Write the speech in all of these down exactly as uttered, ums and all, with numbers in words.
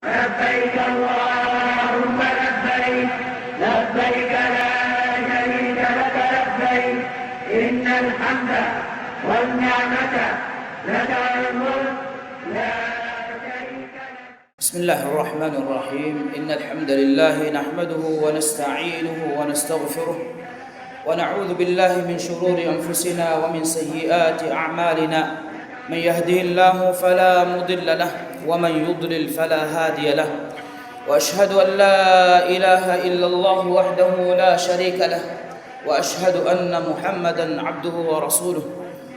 لبيك اللهم لبيك، لبيك لا شريك لك لبيك، إن الحمد والنعمة لك والملك لا شريك لك. بسم الله الرحمن الرحيم. إن الحمد لله نحمده ونستعينه ونستغفره، ونعوذ بالله من شرور أنفسنا ومن سيئات أعمالنا. من يهده الله فلا مضل له، ومن يضلل فلا هادي له. وأشهد أن لا إله إلا الله وحده لا شريك له، وأشهد أن محمدا عبده ورسوله،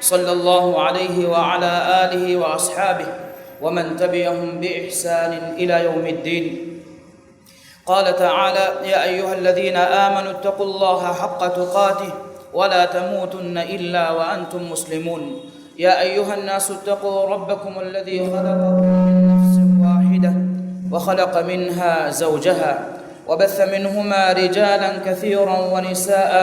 صلى الله عليه وعلى آله وأصحابه ومن تبعهم بإحسان إلى يوم الدين. قال تعالى: يا أيها الذين آمنوا اتقوا الله حق تقاته ولا تموتن إلا وأنتم مسلمون. يا أيها الناس اتقوا ربكم الذي خلقكم من نفس واحدة وخلق منها زوجها وبث منهما رجالا كثيرا ونساء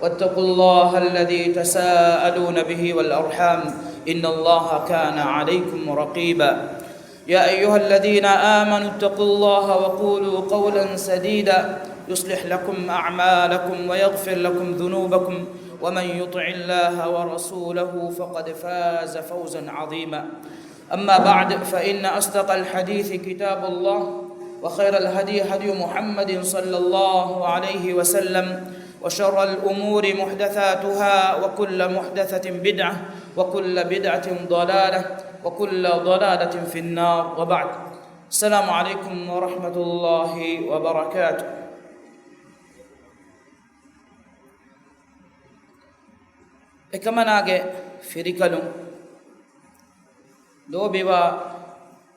واتقوا الله الذي تساءلون به والأرحام إن الله كان عليكم رقيبا. يا أيها الذين آمنوا اتقوا الله وقولوا قولا سديدا يصلح لكم أعمالكم ويغفر لكم ذنوبكم ومن يطع الله ورسوله فقد فاز فوزا عظيما. أما بعد، فإن أصدق الحديث كتاب الله، وخير الهدي هدي محمد صلى الله عليه وسلم، وشر الأمور محدثاتها، وكل محدثة بدعة، وكل بدعة ضلالة، وكل ضلالة في النار، وبعد. السلام عليكم ورحمة الله وبركاته. އެކަމަނާގެ ފިރިކަލުން ލޯބިވާ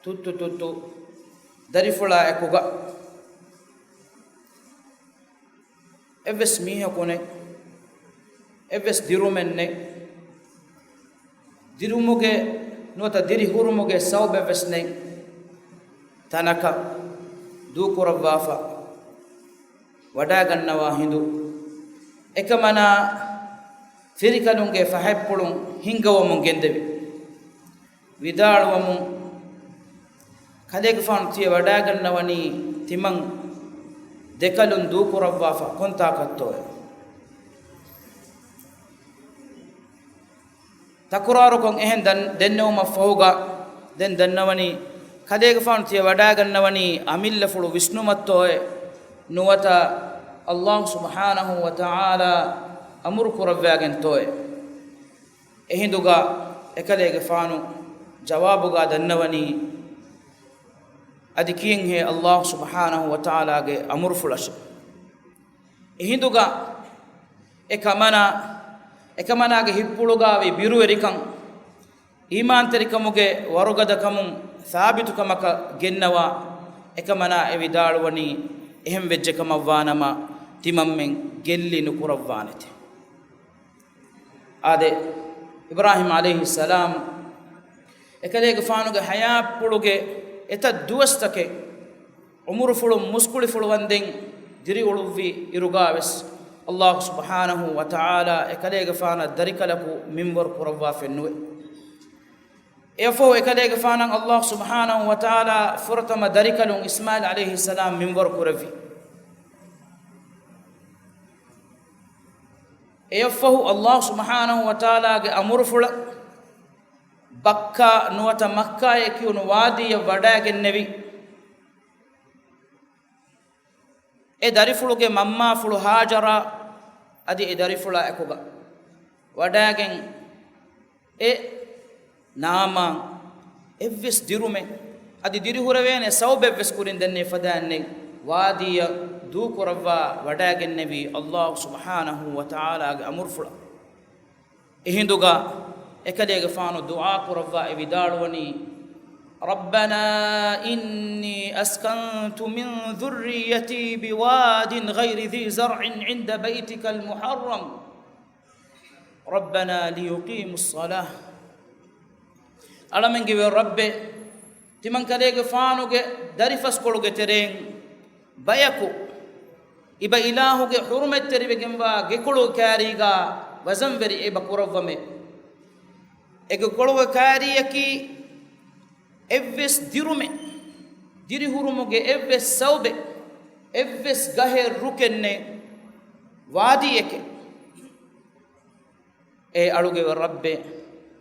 ތުއްތު ތުއްތު ދަރިފުޅާ އެކުގަ އެއްވެސް މީހަކު ނެތް، އެއްވެސް ދިރުމެއް ނެތް، ދިރުމުގެ ނުވަތަ ދިރިހުރުމުގެ ސަބަބެއްވެސް ނެތް ތަނަކަށް ދޫކުރައްވާފަ ވަޑާގަންނަވާ ހިނދު، އެކަމަނާ ފިރިކަލުންގެ ފަހަތްޕުޅުން ހިންގަވަމުން ގެންދެވި. ވިދާޅުވަމުން، ކަލޭގެފާނު ތިޔަ ވަޑާގަންނަވަނީ ތިމަން ދެކަލުން ދޫކުރައްވާފަ ކޮންތާކަށްތޯއެވެ؟ ތަކުރާރުކޮށް އެހެން ދަން-، ދެންނެވުމަށްފަހުގަ ދެން ދަންނަވަނީ، ކަލޭގެފާނު ތިޔަ ވަޑާގަންނަވަނީ އަމިއްލަފުޅު ވިސްނުމަށްތޯއެ ނުވަތަ ﷲ ސުބްޙާނަހޫ ވަތަޢާލާ އަމުރު ކުރައްވާގެންތޯއެ؟ އެހިނދުގަ އެކަލޭގެފާނު ޖަވާބުގަ ދަންނަވަނީ، އަދި ކިޔެންހޭ ﷲ ސުބްޙާނަހޫ ވަތަޢާލާގެ އަމުރުފުޅަށެވެ. އެހިނދުގަ އެކަމަނާ، އެކަމަނާގެ ހިތްޕުޅުގައިވި ބިރުވެރިކަން، އީމާންތެރިކަމުގެ ވަރުގަދަކަމުން ސާބިތުކަމަކަށް ގެންނަވާ، އެކަމަނާ އެ ވިދާޅުވަނީ، އެހެން ވެއްޖެކަމަށްވާނަމަ، ތިމަންމެން ގެއްލި ނުކުރައްވާނެތެ. އާދެ، އިބްރާހީމް ޢަލައިހިއްސަލާމް އެކަލޭގެފާނުގެ ޙަޔާތްޕުޅުގެ އެތައް ދުވަސްތަކެއް ޢުމުރުފުޅުން މުސްކުޅިފުޅުވަންދެން ދިރިއުޅުއްވި އިރުގައިވެސް، ﷲ ސުބްޙާނަހޫ ވަތަޢާލާ އެކަލޭގެފާނަށް ދަރިކަލަކު މިންވަރު ކުރައްވާފައެއް ނުވޭ. އެއަށްފަހު އެކަލޭގެފާނަށް ﷲ ސުބްޙާނަހޫ ވަތަޢާލާ ފުރަތަމަ ދަރިކަލުން އިސްމާޢީލް ޢަލައިހިއްސަލާމް މިންވަރު ކުރެއްވި. އެއަށްފަހު ﷲ ސުބްޙާނަހޫ ވަތަޢާލާގެ އަމުރުފުޅަށް ބައްކާ ނުވަތަ މައްކާއޭ ކިޔުނު ވާދީއަށް ވަޑައިގެންނެވި. އެ ދަރިފުޅުގެ މަންމާފުޅު ހާޖަރާ އަދި އެ ދަރިފުޅާ އެކުގަ ވަޑައިގެން އެ ނާމާ އެއްވެސް ދިރުމެއް އަދި ދިރިހުރެވޭނެ ސަބަބެއްވެސް ކުރިން ދެންނެވި ފަދައިންނެއް ވާދީއަށް ދޫކުރައްވާ ވަޑައިގެންނެވީ ﷲ ސުބްޙާނަހޫ ވަތަޢާލާގެ އަމުރުފުޅަށް. އެހިނދުގަ އެކަލޭގެފާނު ދުޢާ ކުރައްވާ އެ ވިދާޅުވަނީ، رَبَّنَا إِنِّي أَسْكَنْتُ مِنْ ذُرِّيَّتِي بِوَادٍ غَيْرِ ذِي زَرْعٍ عِنْدَ بَيْتِكَ الْمُحَرَّمِ رَبَّنَا لِيُقِيمُوا الصَّلَاةَ. އަޅަމެންގެ ރައްބޭ، ތިމަންކަލޭގެފާނުގެ ދަރިފަސްކޮޅުގެ ތެރެއިން ބަޔަކު އިބަ އިލާހުގެ ޙުރުމަތްތެރިވެގެންވާ ގެކޮޅުގެ ކާރީގާ ވަޒަންވެރި އެބަ ކުރައްވަމޭ. އެ ގެކޮޅުގެ ކާރީއަކީ އެއްވެސް ދިރުމެއް ދިރިހުރުމުގެ އެއްވެސް ސަބަބެއް، އެއްވެސް ގަހެއް، ރުކެއް ނެތް، ވާދީއެކޭ. އޭ އަޅުގެ ރައްބޭ،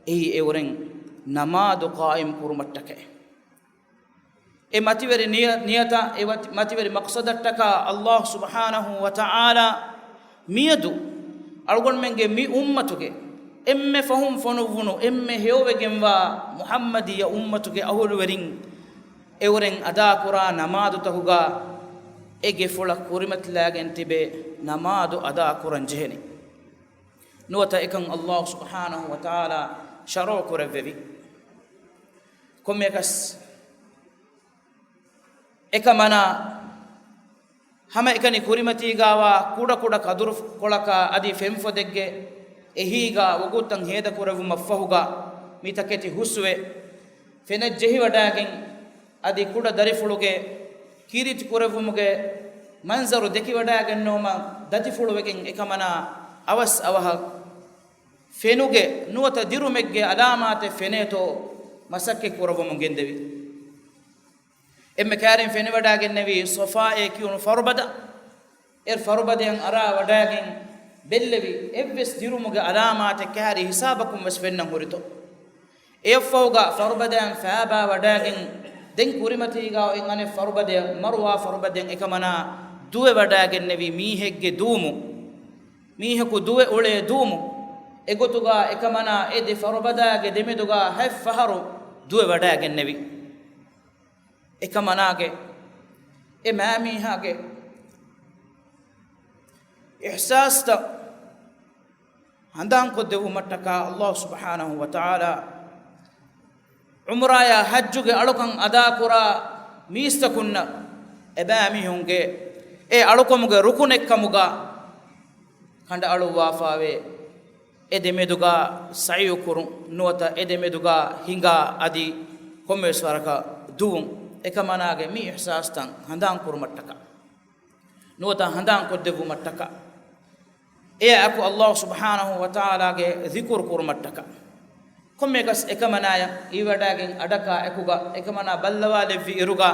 އެއީ އެއުރެން ނަމާދު ޤާއިމް ކުރުމަށްޓަކައި. އެ މަތިވެރި ނިޔަ-، ނިޔަތަށް، އެ ވަތި-، މަތިވެރި މަޤްޞަދަށްޓަކާ ﷲ ސުބްޙާނަހޫ ވަތަޢާލާ މިއަދު އަޅުގަނޑުމެންގެ މި އުއްމަތުގެ އެންމެ ފަހުން ފޮނުއްވުނު، އެންމެ ހެޔޮވެގެންވާ މުޙައްމަދިއްޔަ އުއްމަތުގެ އަހުލުވެރިން އެއުރެން އަދާކުރާ ނަމާދުތަކުގަ އެ ގެފުޅަށް ކުރިމަތިލާގެން ތިބެ ނަމާދު އަދާކުރަން ޖެހެނީ. ނުވަތަ އެކަން ﷲ ސުބްޙާނަހޫ ވަތަޢާލާ ޝަރުޢު ކުރެއްވެވި. ކޮންމެއަކަސް އެކަމަނާ ހަމައެކަނި ކުރިމަތީގާވާ ކުޑަކުޑަ ކަދުރުކޮޅަކާ އަދި ފެންފޮދެއްގެ އެހީގާ ވަގުތުތައް ހޭދަކުރެއްވުމަށްފަހުގާ މި ތަކެތި ހުސްވެ، ފެނަށްޖެހިވަޑާގެން އަދި ކުޑަ ދަރިފުޅުގެ ކީރިތި ކުރެއްވުމުގެ މަންޒަރު ދެކިވަޑާގެންނެވުމަށް ދަތިފުޅުވެގެން އެކަމަނާ އަވަސް އަވަހަށް ފެނުގެ ނުވަތަ ދިރުމެއްގެ އަލާމާތެއް ފެނޭތޯ މަސައްކަތް ކުރައްވަމުން ގެންދެވި. އެންމެ ކައިރިން ފެނިވަޑާގެންނެވީ ޞަފާއޭ ކިޔުނު ފަރުބަދަ. އެ ފަރުބަދަޔަށް އަރާވަޑާގެން ބެއްލެވި އެއްވެސް ދިރުމުގެ އަލާމާތެއް ކައިރި ހިސާބަކުން ވެސް ފެންނަން ހުރިތޯ. އެއަށްފަހުގަ ފަރުބަދަޔަށް ފާބާވަޑާގެން ދެން ކުރިމަތީގަ އޮތް އަނެއް ފަރުބަދަޔަށް، މަރުވާ ފަރުބަދަޔަށް އެކަމަނާ ދުވެވަޑާގެންނެވި މީހެއްގެ ދުވުމު، މީހަކު ދުވެ އުޅޭ ދުވުމު، އެގޮތުގަ އެކަމަނާ އެ ދެ ފަރުބަދާގެ ދެމެދުގަ ހަތް ފަހަރު ދުވެވަޑާގެންނެވި. އެކަމަނާގެ، އެ މާމީހާގެ އިޙްސާސްތައް ހަނދާންކޮށްދެއްވުމަށްޓަކާ ﷲ ސުބްޙާނަހޫ ވަތަޢާލާ ޢުމްރާޔާ ޙައްޖުގެ އަޅުކަން އަދާކުރާ މީސްތަކުންނަށް އެބައިމީހުންގެ އެ އަޅުކަމުގެ ރުކުނެއްކަމުގަ ކަނޑައަޅުއްވާފާވޭ. އެ ދެމެދުގަ ސަޢްޔު ކުރުން، ނުވަތަ އެ ދެމެދުގަ ހިނގާ އަދި ކޮންމެވެސް ވަރަކަށް ދުވުން، އެކަމަނާގެ މި އިޙްސާސްތައް ހަނދާންކުރުމަށްޓަކާ، ނުވަތަ ހަނދާންކޮށްދެއްވުމަށްޓަކާ، އެއާއެކު ﷲ ސުބްޙާނަހޫ ވަތަޢާލާގެ ޛިކުރު ކުރުމަށްޓަކާ، ކޮންމެއަކަސް އެކަމަނާޔަށް އިވިވަޑާގެން އަޑަކާ އެކުގަ އެކަމަނާ ބައްލަވާލެއްވި އިރުގަ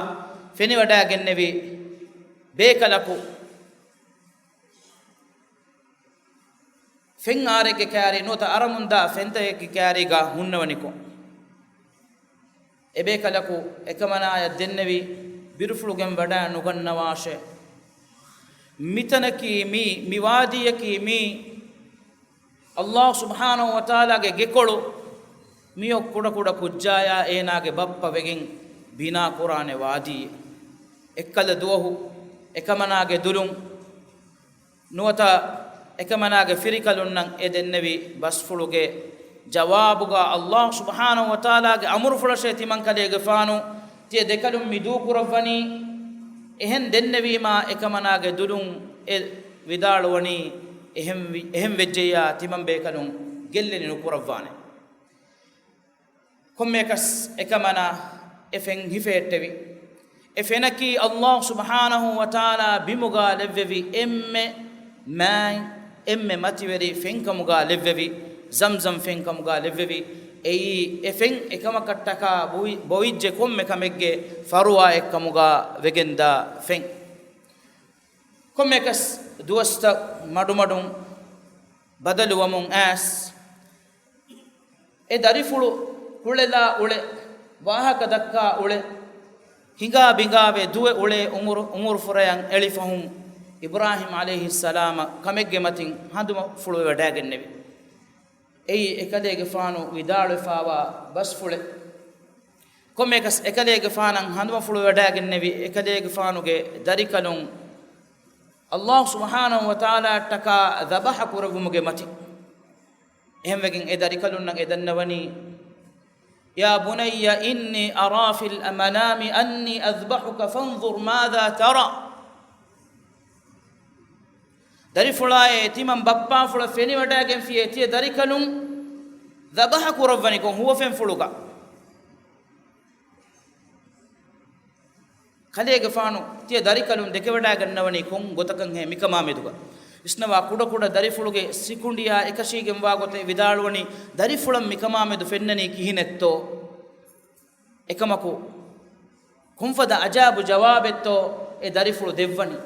ފެނިވަޑާގެންނެވި ބޭކަލަކު ފެން އާރެއްގެ ކާރި ނުވަތަ އަރަމުންދާ ފެންތަކެއްގެ ކާރީގަ ހުންނަވަނިކޮށް، އެބޭކަލަކު އެކަމަނާޔަށް ދެންނެވި ބިރުފުޅުގެން ވަޑައި ނުގަންނަވާށޭ. މިތަނަކީ މީ، މި ވާދީއަކީ މީ، ﷲ ސުބްޙާނަހޫ ވަތަޢާލާގެ ގެކޮޅު މިއޮއް ކުޑަކުޑަ ކުއްޖާޔާ އޭނާގެ ބައްޕަ ވެގެން ބިނާކުރާނެ ވާދީއެއް. އެއްކަލަ ދުވަހު އެކަމަނާގެ ދުލުން ނުވަތަ އެކަމަނާގެ ފިރިކަލުންނަށް އެ ދެންނެވި ބަސްފުޅުގެ ޖަވާބުގަ ﷲ ސުބްޙާނަހޫ ވަތަޢާލާގެ އަމުރުފުޅަށޭ ތިމަން ކަލޭގެފާނު ތިޔަ ދެކަލުން މި ދޫކުރައްވަނީ. އެހެން ދެންނެވީމާ އެކަމަނާގެ ދުލުން އެ ވިދާޅުވަނީ، އެހެން ވި-، އެހެން ވެއްޖެއްޔާ ތިމަން ބޭކަލުން ގެއްލެނި ނުކުރައްވާނެ. ކޮންމެއަކަސް އެކަމަނާ އެ ފެން ހިފެހެއްޓެވި. އެ ފެނަކީ ﷲ ސުބްޙާނަހޫ ވަތަޢާލާ ބިމުގަ ލެއްވެވި އެންމެ މާތް، އެންމެ މަތިވެރި ފެންކަމުގަ ލެއްވެވި، ޒަމްޒަމް ފެންކަމުގަ ލެއްވެވި. އެއީ އެ ފެން އެކަމަކަށްޓަކާ ބޮވި-، ބޮވިއްޖެ ކޮންމެ ކަމެއްގެ ފަރުވާއެއްކަމުގަ ވެގެންދާ ފެން. ކޮންމެއަކަސް ދުވަސްތައް މަޑުމަޑުން ބަދަލުވަމުން އައިސް، އެ ދަރިފުޅު ކުޅެލާ އުޅެ، ވާހަކަ ދައްކާ އުޅެ، ހިނގާ ބިނގާވެ ދުވެ އުޅޭ އުމުރު، އުމުރުފުރަޔަށް އެޅިފަހުން އިބްރާހީމް ޢަލައިހިއްސަލާމަށް ކަމެއްގެ މަތިން ހަނދުމަފުޅުވެވަޑައިގެންނެވި. އެއީ އެކަލޭގެފާނު ވިދާޅުވެފާވާ ބަސްފުޅެއް. ކޮންމެއަކަސް އެކަލޭގެފާނަށް ހަނދުމަފުޅުވެވަޑައިގެންނެވި އެކަލޭގެފާނުގެ ދަރިކަލުން ﷲ ސުބްޙާނަހޫ ވަތަޢާލާއަށްޓަކާ ޛަބަޙަ ކުރެއްވުމުގެ މަތިން. އެހެންވެގެން އެ ދަރިކަލުންނަށް އެ ދަންނަވަނީ، يا بني إني أرى في المنام أني أذبحك فانظر ماذا ترى. ދަރިފުޅާއޭ، ތިމަން ބައްޕާފުޅަށް ފެނިވަޑައިގެންފިޔޭ، ތިޔަ ދަރިކަލުން ޛަބަޙަ ކުރައްވަނިކޮށް ހުވަފެންފުޅުގަ. ކަލޭގެފާނު ތިޔަ ދަރިކަލުން ދެކެވަޑައިގަންނަވަނީ ކޮން ގޮތަކަށްހޭ މިކަމާމެދުގަ؟ ވިސްނަވާ ކުޑަކުޑަ ދަރިފުޅުގެ ސިކުނޑިއާ އެކަށީގެންވާ ގޮތެއް ވިދާޅުވަނީ، ދަރިފުޅަށް މިކަމާމެދު ފެންނަނީ ކިހިނެއްތޯ؟ އެކަމަކު، ކޮންފަދަ އަޖައިބު ޖަވާބެއްތޯ އެ ދަރިފުޅު ދެއްވަނީ؟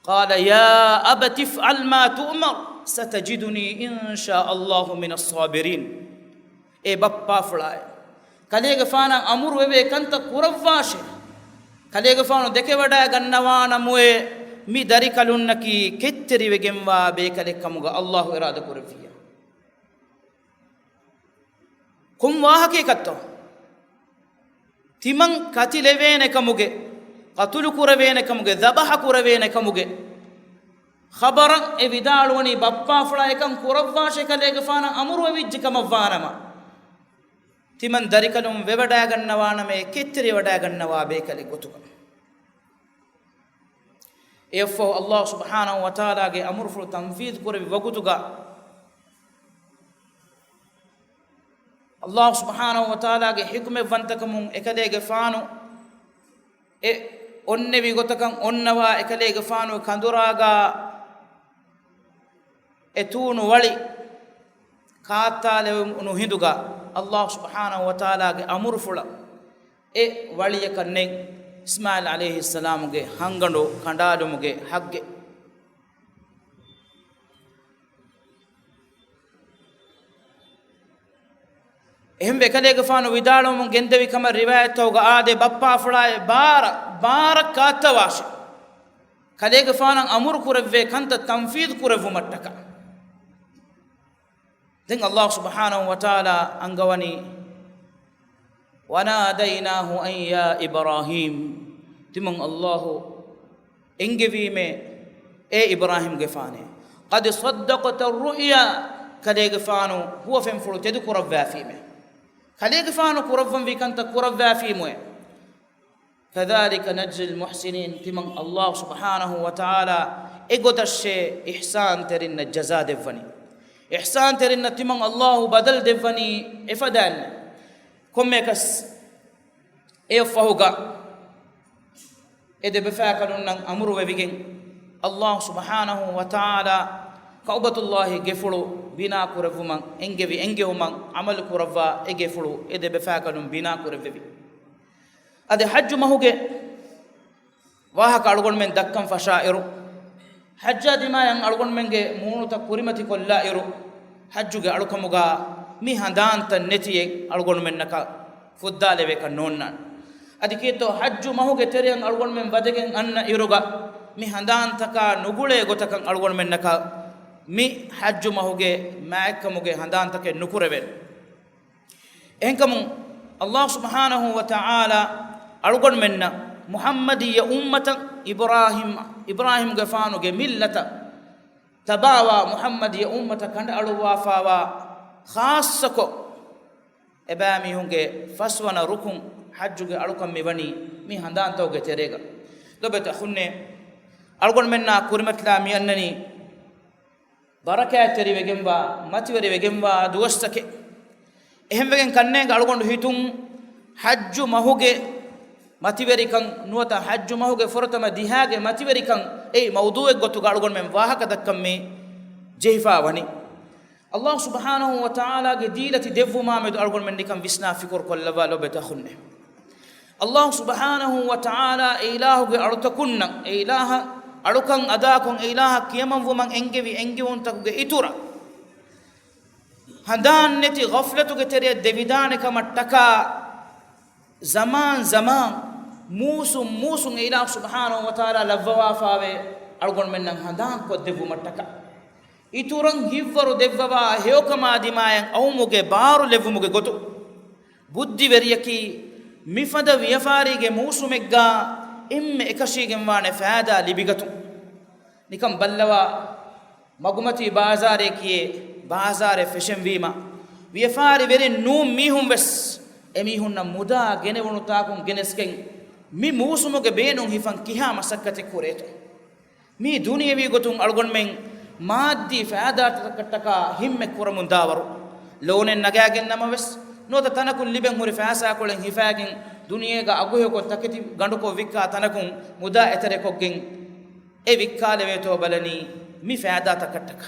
قال يا أبت افعل ما تؤمر ستجدني إن شاء الله من الصابرين. އޭ ބައްޕާފުޅާއޭ، ކަލޭގެފާނަށް އަމުރުވެވޭ ކަންތައް ކުރައްވާށޭ. ކަލޭގެފާނު ދެކެވަޑައިގަންނަވާނަމުއޭ، މި ދަރިކަލުންނަކީ ކެތްތެރިވެގެންވާ ބޭކަލެއްކަމުގަ އައްލާހު އިރާދަކުރެއްވިއްޔާ. ކޮން ވާހަކައެއްކައްތޯ؟ ތިމަން ކަތިލެވޭނެކަމުގެ، ޤަތުލު ކުރެވޭނެކަމުގެ، ޛަބަޙަ ކުރެވޭނެކަމުގެ ޚަބަރަށް އެ ވިދާޅުވަނީ، ބައްޕާފުޅާ އެކަން ކުރައްވާށޭ، ކަލޭގެފާނަށް އަމުރުވެވިއްޖެ ކަމަށްވާނަމަ، ތިމަން ދަރިކަލުން ވެވަޑައިގަންނަވާނަމޭ، ކެތްތެރިވަޑައިގަންނަވާ ބޭކަލެއް ގޮތުގަ. އެއަށްފަހު އައްލާހު ސުބްޙާނަހު ވަތަޢާލާގެ އަމުރުފުޅު ތަންފީޛު ކުރެވި ވަގުތުގަ، އައްލާހު ސުބްޙާނަހު ވަތަޢާލާގެ ޙިކުމަތްވަންތަކަމުން އެކަލޭގެފާނު އެ އޮންނެވި ގޮތަކަށް އޮންނަވާ، އެކަލޭގެފާނު ކަނދުރާގާ އެ ތޫނު ވަޅި ކާއްތާލެވުނު ހިނދުގަ، އައްލާހު ސުބްޙާނަހު ވަތަޢާލާގެ އަމުރުފުޅަށް އެ ވަޅިއަކަށް ނެތް އިސްމާޢީލް ޢަލައިހިއްސަލާމުގެ ހަނގަނޑު ކަނޑާލުމުގެ ޙައްޤެއް. އެހެންވެ، އެކަލޭގެފާނު ވިދާޅުވަމުން ގެންދެވި ކަމަށް ރިވާޔަތްތަކުގަ އާދޭ، ބައްޕާފުޅާއޭ، ބާރަ، ބާރަށް ކާއްތަވާށޭ، ކަލޭގެފާނަށް އަމުރު ކުރެއްވޭ ކަންތައް ތަންފީޛު ކުރެއްވުމަށްޓަކާ. ދެން އައްލާހު ސުބްޙާނަހު ވަތަޢާލާ އަންގަވަނީ، وناديناه أن يا إبراهيم، ތިމަން އައްލާހު އެންގެވީމޭ، އޭ އިބްރާހީމްގެފާނޭ، قد صدقت الرؤيا، ކަލޭގެފާނު ހުވަފެންފުޅު ތެދުކުރައްވާފީމޭ. ކަލޭގެފާނު ކުރައްވަންވީ ކަންތައް ކުރައްވާފީމުއޭ. كذلك نجزي المحسنين، ތިމަން އައްލާހު ސުބްޙާނަހު ވަތަޢާލާ އެގޮތަށޭ އިޙްސާންތެރިންނަށް ޖަޒާ ދެއްވަނީ. އިޙްސާންތެރިންނަށް ތިމަން އައްލާހު ބަދަލު ދެއްވަނީ އެފަދައިން. ކޮންމެއަކަސް އެއަށްފަހުގަ އެ ދެބަފާކަލުންނަށް އަމުރުވެވިގެން، އައްލާހު ސުބްޙާނަހު ވަތަޢާލާ ކަޢުބަތުއްލާހި ގެފުޅު ބިނާ ކުރެއްވުމަށް އެންގެވި އެންގެވުމަށް ޢަމަލު ކުރައްވާ އެ ގެފުޅު އެ ދެބަފާކަލުން ބިނާ ކުރެއްވެވި. އަދި ޙައްޖު މަހުގެ ވާހަކަ އަޅުގަނޑުމެން ދައްކަން ފަށާ އިރު، ޙައްޖާ ދިމާޔަށް އަޅުގަނޑުމެންގެ މޫނުތައް ކުރިމަތިކޮށްލާ އިރު، ޙައްޖުގެ އަޅުކަމުގަ މި ހަނދާންތައް ނެތިއެއް އަޅުގަނޑުމެންނަކަށް ފުއްދާލެވޭކަށް ނޯންނާނެ. އަދި ކީއްތޯ ޙައްޖު މަހުގެ ތެރެއަށް އަޅުގަނޑުމެން ވަދެގެން އަންނަ އިރުގަ މި ހަނދާންތަކާ ނުގުޅޭ ގޮތަކަށް އަޅުގަނޑުމެންނަކަށް މި ޙައްޖު މަހުގެ މާތްކަމުގެ ހަނދާންތަކެއް ނުކުރެވޭނެ. އެހެންކަމުން، އައްލާހު ސުބްޙާނަހު ވަތަޢާލާ އަޅުގަނޑުމެންނަށް މުޙައްމަދިއްޔަ އުއްމަތަށް، އިބްރާހީމް، އިބްރާހީމްގެފާނުގެ މިއްލަތަށް ތަބާވާ މުޙައްމަދިއްޔަ އުއްމަތަށް ކަނޑައަޅުއްވާފާވާ ޚާއްޞަކޮށް، އެބައިމީހުންގެ ފަސްވަނަ ރުކުން ޙައްޖުގެ އަޅުކަން މިވަނީ މި ހަނދާންތަކުގެ ތެރޭގަ. ލޮބުވެތި އަޚުންނޭ، އަޅުގަނޑުމެންނާ ކުރިމަތިލާ މިއަންނަނީ ބަރަކާތްތެރިވެގެންވާ، މަތިވެރިވެގެންވާ ދުވަސްތަކެއް. އެހެންވެގެން ކަންނޭނގެ އަޅުގަނޑު ހިތުން ޙައްޖު މަހުގެ މަތިވެރިކަން ނުވަތަ ޙައްޖު މަހުގެ ފުރަތަމަ ދިހާގެ މަތިވެރިކަން އެއީ މައުޟޫޢެއް ގޮތުގަ އަޅުގަނޑުމެން ވާހަކަ ދައްކަން މި ޖެހިފާ ވަނީ. އައްލާހު ސުބްޙާނަހު ވަތަޢާލާގެ ދީލަތި ދެއްވުމާމެދު އަޅުގަނޑުމެން ނިކަން ވިސްނާ ފިކުރު ކޮށްލައްވާ ލޮބުވެތި އަޚުންނޭ. އައްލާހު ސުބްޙާނަހު ވަތަޢާލާ އެ އިލާހުގެ އަޅުތަކުންނަށް، އެ އިލާހަށް އަޅުކަން އަދާކޮށް، އެ އިލާހަށް ކިޔަމަންވުމަށް އެންގެވި އެންގެވުންތަކުގެ އިތުރަށް، ހަނދާން ނެތި ޣަފްލަތުގެ ތެރެއަށް ދެވިދާނެ ކަމަށްޓަކާ، ޒަމާން ޒަމާން، މޫސުން މޫސުން އެ އިލާހު ސުބްޙާނަހު ވަތަޢާލާ ލައްވަވާފާވޭ އަޅުގަނޑުމެންނަށް ހަނދާން ކޮށްދެއްވުމަށްޓަކާ. އިތުރަށް ހިތްވަރު ދެއްވަވާ ހެޔޮކަމާ ދިމާޔަށް އައުމުގެ ބާރު ލެއްވުމުގެ ގޮތުން، ބުއްދިވެރިޔަކީ މިފަދަ ވިޔަފާރީގެ މޫސުމެއްގާ އެންމެ އެކަށީގެންވާނެ ފައިދާ ލިބިގަތުން. ނިކަން ބައްލަވާ، މަގުމަތީ ބާޒާރެއް ކިޔޭ، ބާޒާރެއް ފެށެންވީމަ، ވިޔަފާރިވެރިން ނޫން މީހުން ވެސް އެމީހުންނަށް މުދާ ގެނެވުނު ތާކުން ގެނެސްގެން، މި މޫސުމުގެ ބޭނުން ހިފަން ކިހާ މަސައްކަތެއް ކުރޭތޯ؟ މީ ދުނިޔެވީ ގޮތުން އަޅުގަނޑުމެން މާއްދީ ފައިދާތަކަށްޓަކާ ހިންމެއް ކުރަމުން ދާވަރު، ލޯނެއް ނަގާގެން ނަމަވެސް، ނުވަތަ ތަނަކުން ލިބެން ހުރި ފައިސާކޮޅެއް ހިފާގެން، ދުނިޔޭގަ އަގުހެޔޮކޮށް ތަކެތި ގަނޑުކޮށް ވިއްކާ ތަނަކުން މުދާ އެތެރެކޮށްގެން އެ ވިއްކާލެވޭތޯ ބަލަނީ މި ފައިދާތަކަށްޓަކާ.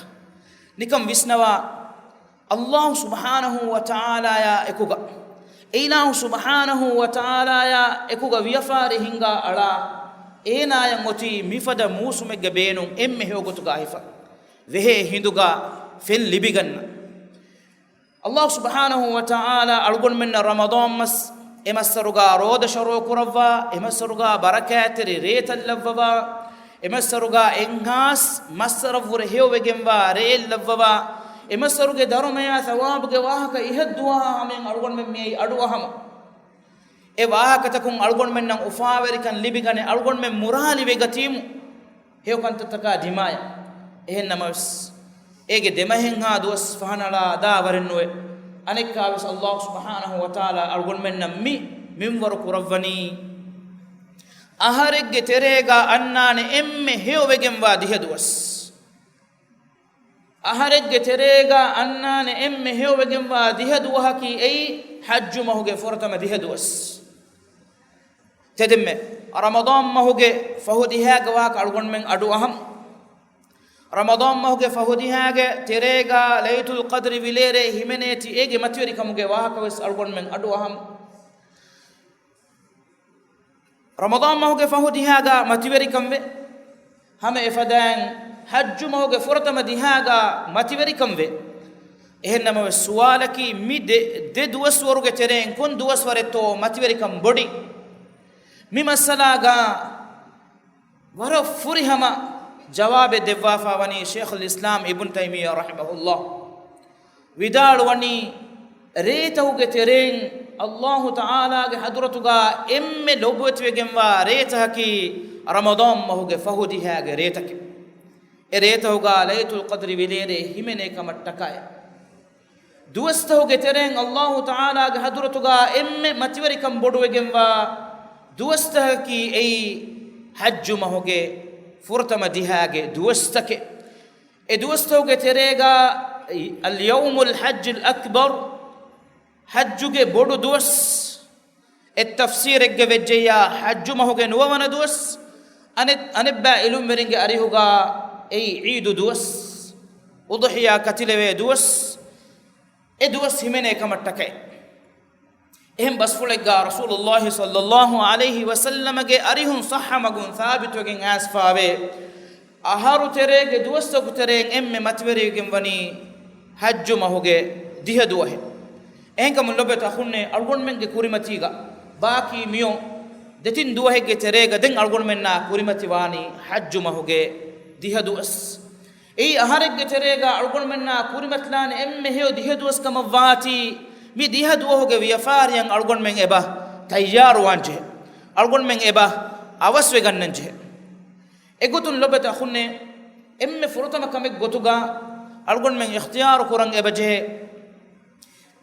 ނިކަން ވިސްނަވާ، އައްލާހު ސުބްޙާނަހު ވަތަޢާލާޔާ އެކުގަ އެއިލާހު ސުބްޙާނަހޫ ވަތަޢާލާޔާ އެކުގަ ވިޔަފާރި ހިންގާ އަޅާ، އޭނާޔަށް އޮތީ މިފަދަ މޫސުމެއްގެ ބޭނުން އެންމެ ހެޔޮ ގޮތުގަ ހިފަ، ވެހޭ ހިނދުގަ ފެން ލިބިގަންނަ. އަލްލާހު ސުބްޙާނަހޫ ވަތަޢާލާ އަޅުގަނޑުމެންނަށް ރަމަޟާން މަސް އެ މައްސަރުގަ ރޯދަ ޝަރުޢު ކުރައްވާ، އެ މައްސަރުގަ ބަރަކާތްތެރި ރޭތައް ލައްވަވާ، އެ މައްސަރުގަ އެންހާސް މައްސަރަށްވުރެ ހެޔޮވެގެންވާ ރެއެއް ލައްވަވާ، އެ މައްސަރުގެ ދަރުމަޔާ ޘަވާބުގެ ވާހަކަ އިހަށްދުވާ ހަމަޔަށް އަޅުގަނޑުމެން މިއައީ އަޑުއަހަމަ. އެ ވާހަކަތަކުން އަޅުގަނޑުމެންނަށް އުފާވެރިކަން ލިބިގަނެ، އަޅުގަނޑުމެން މުރާލިވެގަތީމު ހެޔޮކަންތައްތަކާ ދިމާޔަށް. އެހެންނަމަވެސް، އޭގެ ދެމަހެއްހާ ދުވަސް ފަހަނަޅާ ދާ ވަރެއްނުވެ. އަނެއްކާވެސް އަލްލާހު ސުބްޙާނަހޫ ވަތަޢާލާ އަޅުގަނޑުމެންނަށް މި މިންވަރު ކުރައްވަނީ، އަހަރެއްގެ ތެރޭގަ އަންނާނެ އެންމެ ހެޔޮވެގެންވާ ދިހަ ދުވަސް. އަހަރެއްގެ ތެރޭގަ އަންނާނެ އެންމެ ހެޔޮވެގެންވާ ދިހަ ދުވަހަކީ އެއީ ޙައްޖު މަހުގެ ފުރަތަމަ ދިހަ ދުވަސް. ތެދެންމެ، ރަމަޟާން މަހުގެ ފަހު ދިހައިގެ ވާހަކަ އަޅުގަނޑުމެން އަޑުއަހަމު. ރަމަޟާން މަހުގެ ފަހު ދިހައިގެ ތެރޭގަ ލައިލަތުލް ޤަދްރި ވިލޭރޭ ހިމެނޭތީ އޭގެ މަތިވެރިކަމުގެ ވާހަކަވެސް އަޅުގަނޑުމެން އަޑުއަހަމު. ރަމަޟާން މަހުގެ ފަހު ދިހާގަ މަތިވެރިކަންވެ، ހަމަ އެފަދައިން ޙައްޖު މަހުގެ ފުރަތަމަ ދިހާގަ މަތިވެރިކަންވެ. އެހެންނަމަވެސް، ސުވާލަކީ، މި ދެ، ދެ ދުވަސްވަރުގެ ތެރެއިން ކޮން ދުވަސްވަރެއްތޯ މަތިވެރިކަން ބޮޑި؟ މި މައްސަލާގަ ވަރަށް ފުރިހަމަ ޖަވާބެއް ދެއްވާފާ ވަނީ ޝޭޚުލް އިސްލާމް އިބްނު ތައިމިއްޔާ ރަޙިމަހުﷲ. ވިދާޅުވަނީ، ރޭތަކުގެ ތެރެއިން އަލްލާހު ތަޢާލާގެ ޙަޟްރަތުގަ އެންމެ ލޮބުވެތިވެގެންވާ ރޭތަކަކީ ރަމަޟާން މަހުގެ ފަހު ދިހާގެ ރޭތަކެއް. އެ ރޭތަކުގަ ލައިލަތުލް ޤަދްރި ވިލޭރޭ ހިމެނޭ ކަމަށްޓަކައި. ދުވަސްތަކުގެ ތެރެއިން އަލްލާހު ތަޢާލާގެ ޙަޟްރަތުގަ އެންމެ މަތިވެރިކަން ބޮޑުވެގެންވާ ދުވަސްތަކަކީ އެއީ ޙައްޖު މަހުގެ ފުރަތަމަ ދިހާގެ ދުވަސްތަކެއް. އެ ދުވަސްތަކުގެ ތެރޭގަ އަލްޔައުމުލް ޙައްޖިލް އަކްބަރު، ޙައްޖުގެ ބޮޑު ދުވަސް. އެއް ތަފްސީރެއްގަ ވެއްޖެއްޔާ، ޙައްޖު މަހުގެ ނުވަވަނަ ދުވަސް، އަނެއް، އަނެއްބައި ޢިލްމުވެރިންގެ އަރިހުގަ އެއީ ޢީދު ދުވަސް، އުޟްޙިޔާ ކަތިލެވޭ ދުވަސް، އެ ދުވަސް ހިމެނޭ ކަމަށްޓަކައި. އެހެން ބަސްފުޅެއްގަ ރަސޫލުﷲ ޞައްލަﷲ ޢަލައިހި ވަސައްލަމަގެ އަރިހުން ޞައްޙަ މަގުން ސާބިތުވެގެން އައިސްފާވޭ، އަހަރު ތެރޭގެ ދުވަސްތަކު ތެރެއިން އެންމެ މަތިވެރިވެގެން ވަނީ ޙައްޖު މަހުގެ ދިހަ ދުވަހެއް. އެހެންކަމުން ލޮބުވެތި އަޚުންނޭ، އަޅުގަނޑުމެންގެ ކުރިމަތީގަ ބާކީ މިއޮތް ދެތިން ދުވަހެއްގެ ތެރޭގަ ދެން އަޅުގަނޑުމެންނާ ކުރިމަތިވާނީ ޙައްޖު މަހުގެ ދިހަ ދުވަސް. އެއީ އަހަރެއްގެ ތެރޭގަ އަޅުގަނޑުމެންނާ ކުރިމަތިލާނެ އެންމެ ހެޔޮ ދިހަ ދުވަސް ކަމަށްވާތީ، މި ދިހަ ދުވަހުގެ ވިޔަފާރިއަށް އަޅުގަނޑުމެން އެބަ ތައްޔާރުވާން ޖެހޭ. އަޅުގަނޑުމެން އެބަ އަވަސްވެގަންނަން ޖެހޭ. އެގޮތުން ލޮބުވެތި އަޚުންނޭ، އެންމެ ފުރަތަމަ ކަމެއް ގޮތުގަ އަޅުގަނޑުމެން އިޚްތިޔާރު ކުރަން އެބަ ޖެހޭ،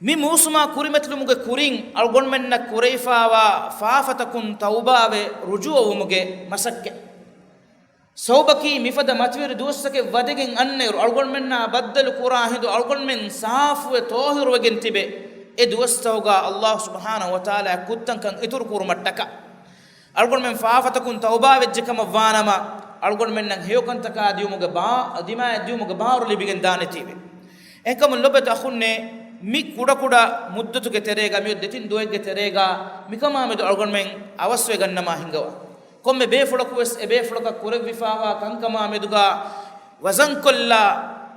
މި މޫސުމާ ކުރިމަތިލުމުގެ ކުރިން އަޅުގަނޑުމެންނަށް ކުރެވިފާވާ ފާފަތަކުން ތައުބާވެ ރުޖޫޢަވުމުގެ މަސައްކަތް. ސަބަބަކީ، މިފަދަ މަތިވެރި ދުވަސްތަކެއް ވަދެގެން އަންނައިރު އަޅުގަނޑުމެންނާ ބައްދަލު ކުރާ ހިނދު އަޅުގަނޑުމެން ސާފުވެ ޠާހިރުވެގެން ތިބެ، އެ ދުވަސްތަކުގަ އަލްލާހު ސުބްޙާނަހު ވަތަޢާލާ ކުށްތަކަށް އިތުރު ކުރުމަށްޓަކާ، އަޅުގަނޑުމެން ފާފަތަކުން ތައުބާވެއްޖެ ކަމަށް ވާނަމަ، އަޅުގަނޑުމެންނަށް ހެޔޮކަންތަކާ ދިޔުމުގެ ބާ، ދިމާޔަށް ދިޔުމުގެ ބާރު ލިބިގެން ދާނެތީވެ. އެހެންކަމުން ލޮބުވެތި އަޚުންނޭ، މި ކުޑަކުޑަ މުއްދަތުގެ ތެރޭގަ، މިއޮތް ދެތިން ދުވަހެއްގެ ތެރޭގަ މިކަމާމެދު އަޅުގަނޑުމެން އަވަސްވެގަންނަމާ ހިނގަވާ. ކޮންމެ ބޭފުޅަކުވެސް އެބޭފުޅަކަށް ކުރެވިފާވާ ކަންކަމާމެދުގަ ވަޒަންކޮށްލާ،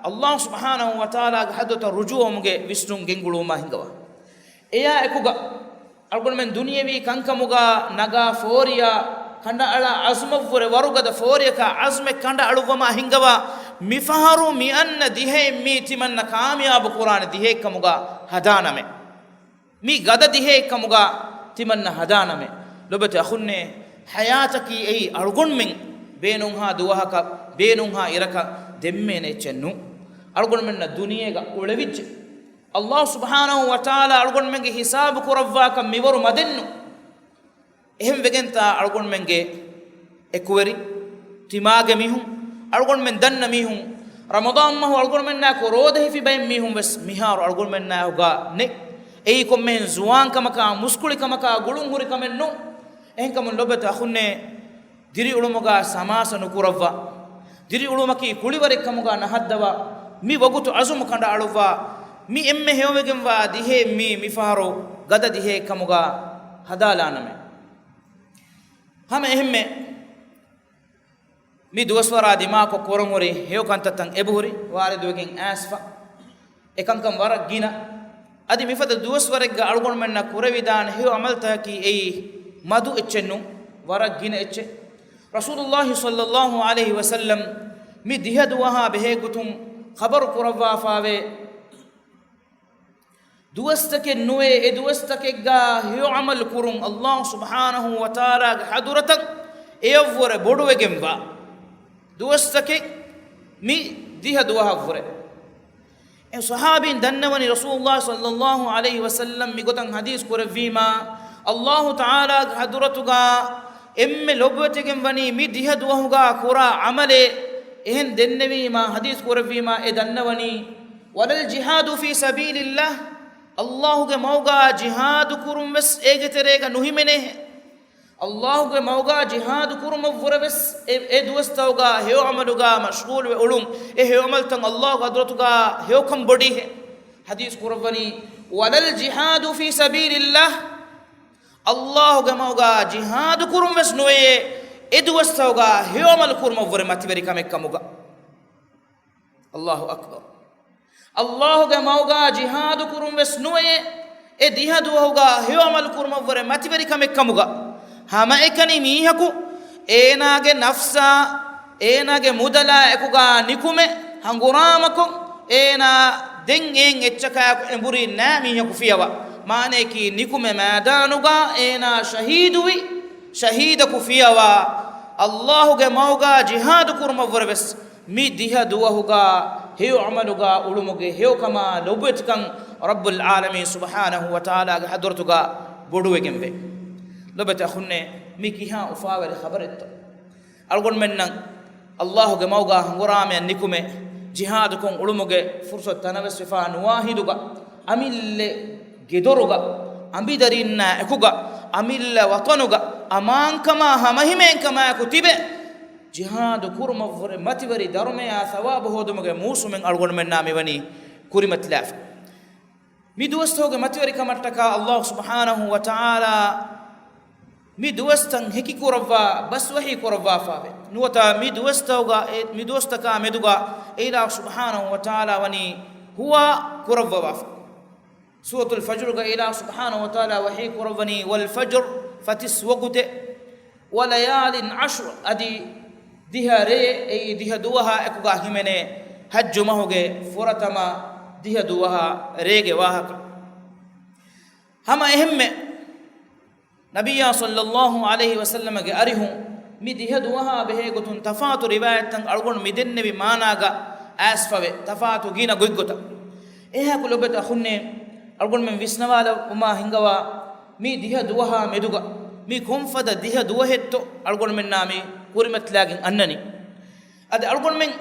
އަލްލާހު ސުބްޙާނަހު ވަތަޢާލާގެ ޙަޟްރަތަށް ރުޖޫޢަވުމުގެ ވިސްނުން ގެންގުޅުވުމާ ހިނގަވާ. އެއާ އެކުގަ އަޅުގަނޑުމެން ދުނިޔެވީ ކަންކަމުގަ ނަގާ ފޯރިޔާ ކަނޑައަޅާ ޢަޒުމަށްވުރެ ވަރުގަދަ ފޯރިޔަކާ ޢަޒުމެއް ކަނޑައަޅުއްވަމާ ހިނގަވާ، މިފަހަރު މި އަންނަ ދިހައެއް މީ ތިމަންނަ ކާމިޔާބު ކުރާނެ ދިހައެއްކަމުގަ ހަދާނަމޭ. މީ ގަދަ ދިހައެއްކަމުގަ ތިމަންނަ ހަދާނަމޭ. ލޮބުވެތި އަޚުންނޭ، ޙަޔާތަކީ އެއީ އަޅުގަނޑުމެން ބޭނުންހާ ދުވަހަކަށް، ބޭނުންހާ އިރަކަށް ދެންމޭނެ އެއްޗެއް ނޫން. އަޅުގަނޑުމެންނަށް ދުނިޔޭގަ އުޅެވިއްޖެ، އަލްލާހު ސުބްޙާނަހު ވަތަޢާލާ އަޅުގަނޑުމެންގެ ހިސާބު ކުރައްވާކަށް މިވަރު މަދެއްނު. އެހެން ވެގެންތާ އަޅުގަނޑުމެންގެ އެކުވެރި، ތިމާގެ މީހުން، އަޅުގަނޑުމެން ދަންނަ މީހުން، ރަމަޟާން މަހު އަޅުގަނޑުމެންނާއެކު ރޯދަ ހިފި ބައެއް މީހުން ވެސް މިހާރު އަޅުގަނޑުމެންނާއެކުގަ ނެތް. އެއީ ކޮންމެހެން ޒުވާންކަމަކާ، މުސްކުޅިކަމަކާ ގުޅުން ހުރި ކަމެއް ނޫން. އެހެންކަމުން ލޮބުވެތި އަޚުންނޭ، ދިރިއުޅުމުގަ ސަމާސަ ނުކުރައްވާ. ދިރިއުޅުމަކީ ކުޅިވަރެއްކަމުގަ ނަހައްދަވާ. މި ވަގުތު ޢަޒުމު ކަނޑައަޅުއްވާ. މި އެންމެ ހެޔޮވެގެންވާ ދިހައެއް މީ މިފަހަރު ގަދަ ދިހައެއް ކަމުގަ ހަދާލާނަމޭ. ހަމަ އެހެންމެ މި ދުވަސްވަރާ ދިމާކޮށް ކުރަން ހުރި ހެޔޮ ކަންތައްތައް އެބަހުރި، ވާރިދުވެގެން އައިސްފަ. އެކަންކަން ވަރަށް ގިނަ. އަދި މިފަދަ ދުވަސްވަރެއްގަ އަޅުގަނޑުމެންނަށް ކުރެވިދާނެ ހެޔޮ އަމަލްތަކަކީ އެއީ މަދު އެއްޗެއް ނޫން، ވަރަށް ގިނަ އެއްޗެއް. ރަސޫލުﷲ ޞައްލަﷲ ޢަލައިހި ވަސައްލަމް މި ދިހަ ދުވަހާ ބެހޭ ގޮތުން ޚަބަރު ކުރައްވާފާވޭ. ދުވަސްތަކެއް ނުވޭ، އެ ދުވަސްތަކެއްގަ ހެޔޮ ޢަމަލު ކުރުން ﷲ ސުބްޙާނަހޫ ވަތަޢާލާގެ ޙަޟްރަތަށް އެޔަށްވުރެ ބޮޑުވެގެންވާ ދުވަސްތަކެއް މި ދިހަ ދުވަހަށްވުރެ. އެ ޞަޙާބީން ދަންނަވަނީ ރަސޫލުﷲ ޞައްލަﷲ ޢަލައިހި ވަސައްލަމް މިގޮތަށް ޙަދީޘް ކުރެއްވީމާ، ﷲ ތަޢާލާގެ ޙަޟްރަތުގަ އެންމެ ލޮބުވެތިގެން ވަނީ މި ދިހަ ދުވަހުގަ ކުރާ ޢަމަލެއް. އެހެން ދެންނެވީމާ، ޙަދީޘް ކުރެއްވީމާ، އެ ދަންނަވަނީ، "وللجهاد في سبيل الله." ﷲގެ މަގުގަ ޖިހާދު ކުރުން ވެސް އޭގެ ތެރޭގަ ނުހިމެނޭ. ﷲގެ މަގުގަ ޖިހާދު ކުރުމަށްވުރެ ވެސް އެ، އެ ދުވަސްތަކުގަ ހެޔޮ ޢަމަލުގަ މަޝްޣޫލުވެ އުޅުން، އެ ހެޔޮ ޢަމަލުތައް ﷲގެ ޙަޟްރަތުގަ ހެޔޮކަން ބޮޑީހޭ. ޙަދީޘް ކުރައްވަނީ، "وللجهاد في سبيل الله." ﷲގެ މަގުގަ ޖިހާދު ކުރުން ވެސް ނުވެޔޭ، އެ ދުވަސްތަކުގަ ހެޔޮ ޢަމަލު ކުރުމަށްވުރެ މަތިވެރި ކަމެއް ކަމުގަ. ﷲ އަކްބަރު. ﷲގެ މަގުގަ ޖިހާދު ކުރުން ވެސް ނުވެޔޭ، އެ ދިހަ ދުވަހުގަ ހެޔޮ ޢަމަލު ކުރުމަށްވުރެ މަތިވެރި ކަމެއް ކަމުގަ. ހަމައެކަނި މީހަކު އޭނާގެ ނަފްސާ، އޭނާގެ މުދަލާ އެކުގަ ނިކުމެ ހަނގުރާމަކޮށް، އޭނާ ދެން އެއިން އެއްޗަކާއެކު އެނބުރި ނާ މީހަކު ފިޔަވާ. މާނަޔަކީ ނިކުމެ މައިދާނުގަ އޭނާ ޝަހީދުވި ޝަހީދަކު ފިޔަވާ. ﷲގެ މަގުގަ ޖިހާދު ކުރުމަށްވުރެ ވެސް މި ދިހަ ދުވަހުގަ ހެޔޮ ޢަމަލުގަ އުޅުމުގެ ހެޔޮކަމާ ލޮބުވެތިކަން ރައްބުލް ޢާލަމީން ސުބްޙާނަހޫ ވަތަޢާލާގެ ޙަޟްރަތުގަ ބޮޑުވެގެންވޭ. ލޮބެތި އަޚުންނޭ، މި ކިހާ އުފާވެރި ޚަބަރެއްތޯ؟ އަޅުގަނޑުމެންނަށް ﷲގެ މަގުގަ ހަނގުރާމަޔަށް ނިކުމެ، ޖިހާދުކޮށް އުޅުމުގެ ފުރުޞަތު ތަނަވަސްވެފާ ނުވާ ހިނދުގަ، އަމިއްލަ ގެދޮރުގަ، އަނބިދަރީންނާ އެކުގަ، އަމިއްލަ ވަޠަނުގަ، އަމާންކަމާ ހަމަހިމޭންކަމާއެކު ތިބެ، ޖިހާދު ކުރުމަށްވުރެ މަތިވެރި ދަރުމަޔާ ޘަވާބު ހޯދުމުގެ މޫސުމެއް އަޅުގަނޑުމެންނާ މިވަނީ ކުރިމަތިލާފަ. މި ދުވަސްތަކުގެ މަތިވެރިކަމަށްޓަކާ ﷲ ސުބްޙާނަހޫ ވަތަޢާލާ މި ދުވަސްތައް ހެކި ކުރައްވާ ބަސް ވަޙީ ކުރައްވާފާވޭ. ނުވަތަ މި ދުވަސްތަކުގަ، އެ، މި ދުވަސްތަކާ މެދުގަ އެއިލާހު ސުބްޙާނަހޫ ވަތަޢާލާ ވަނީ ހުވާ ކުރައްވަވާފަ. ސޫރަތުލް ފަޖްރުގަ އިލާހު ސުބްޙާނަހޫ ވަތަޢާލާ ވަޙީ ކުރައްވަނީ، "وَالْفَجْرِ، ފަތިސް ވަގުތެއް، وَلَيَالٍ عَشْرٍ، އަދި ދިހަ ރެޔެއް، އެއީ ދިހަ ދުވަހާ އެކުގަ ހިމެނޭ ޙައްޖު މަހުގެ ފުރަތަމަ ދިހަ ދުވަހާ ރޭގެ ވާހަކަ." ހަމަ އެހެންމެ ނަބިއްޔާ ޞައްލައްލާހު ޢަލައިހި ވަސައްލަމަގެ އަރިހުން މި ދިހަ ދުވަހާ ބެހޭ ގޮތުން ތަފާތު ރިވާޔަތްތައް އަޅުގަނޑު މި ދެންނެވި މާނާގަ އައިސްފަވޭ، ތަފާތު ގިނަ ގޮތްގޮތަށް. އެހާކު ލޮބެތި އަޚުންނޭ، އަޅުގަނޑުމެން ވިސްނަވާލައްވުމާ ހިންގަވާ، މި ދިހަ ދުވަހާ މެދުގަ މި ކޮންފަދަ ދިހަ ދުވަހެއްތޯ އަޅުގަނޑުމެންނާ މި ކުރިމަތިލާގެން އަންނަނީ. އަދި އަޅުގަނޑުމެން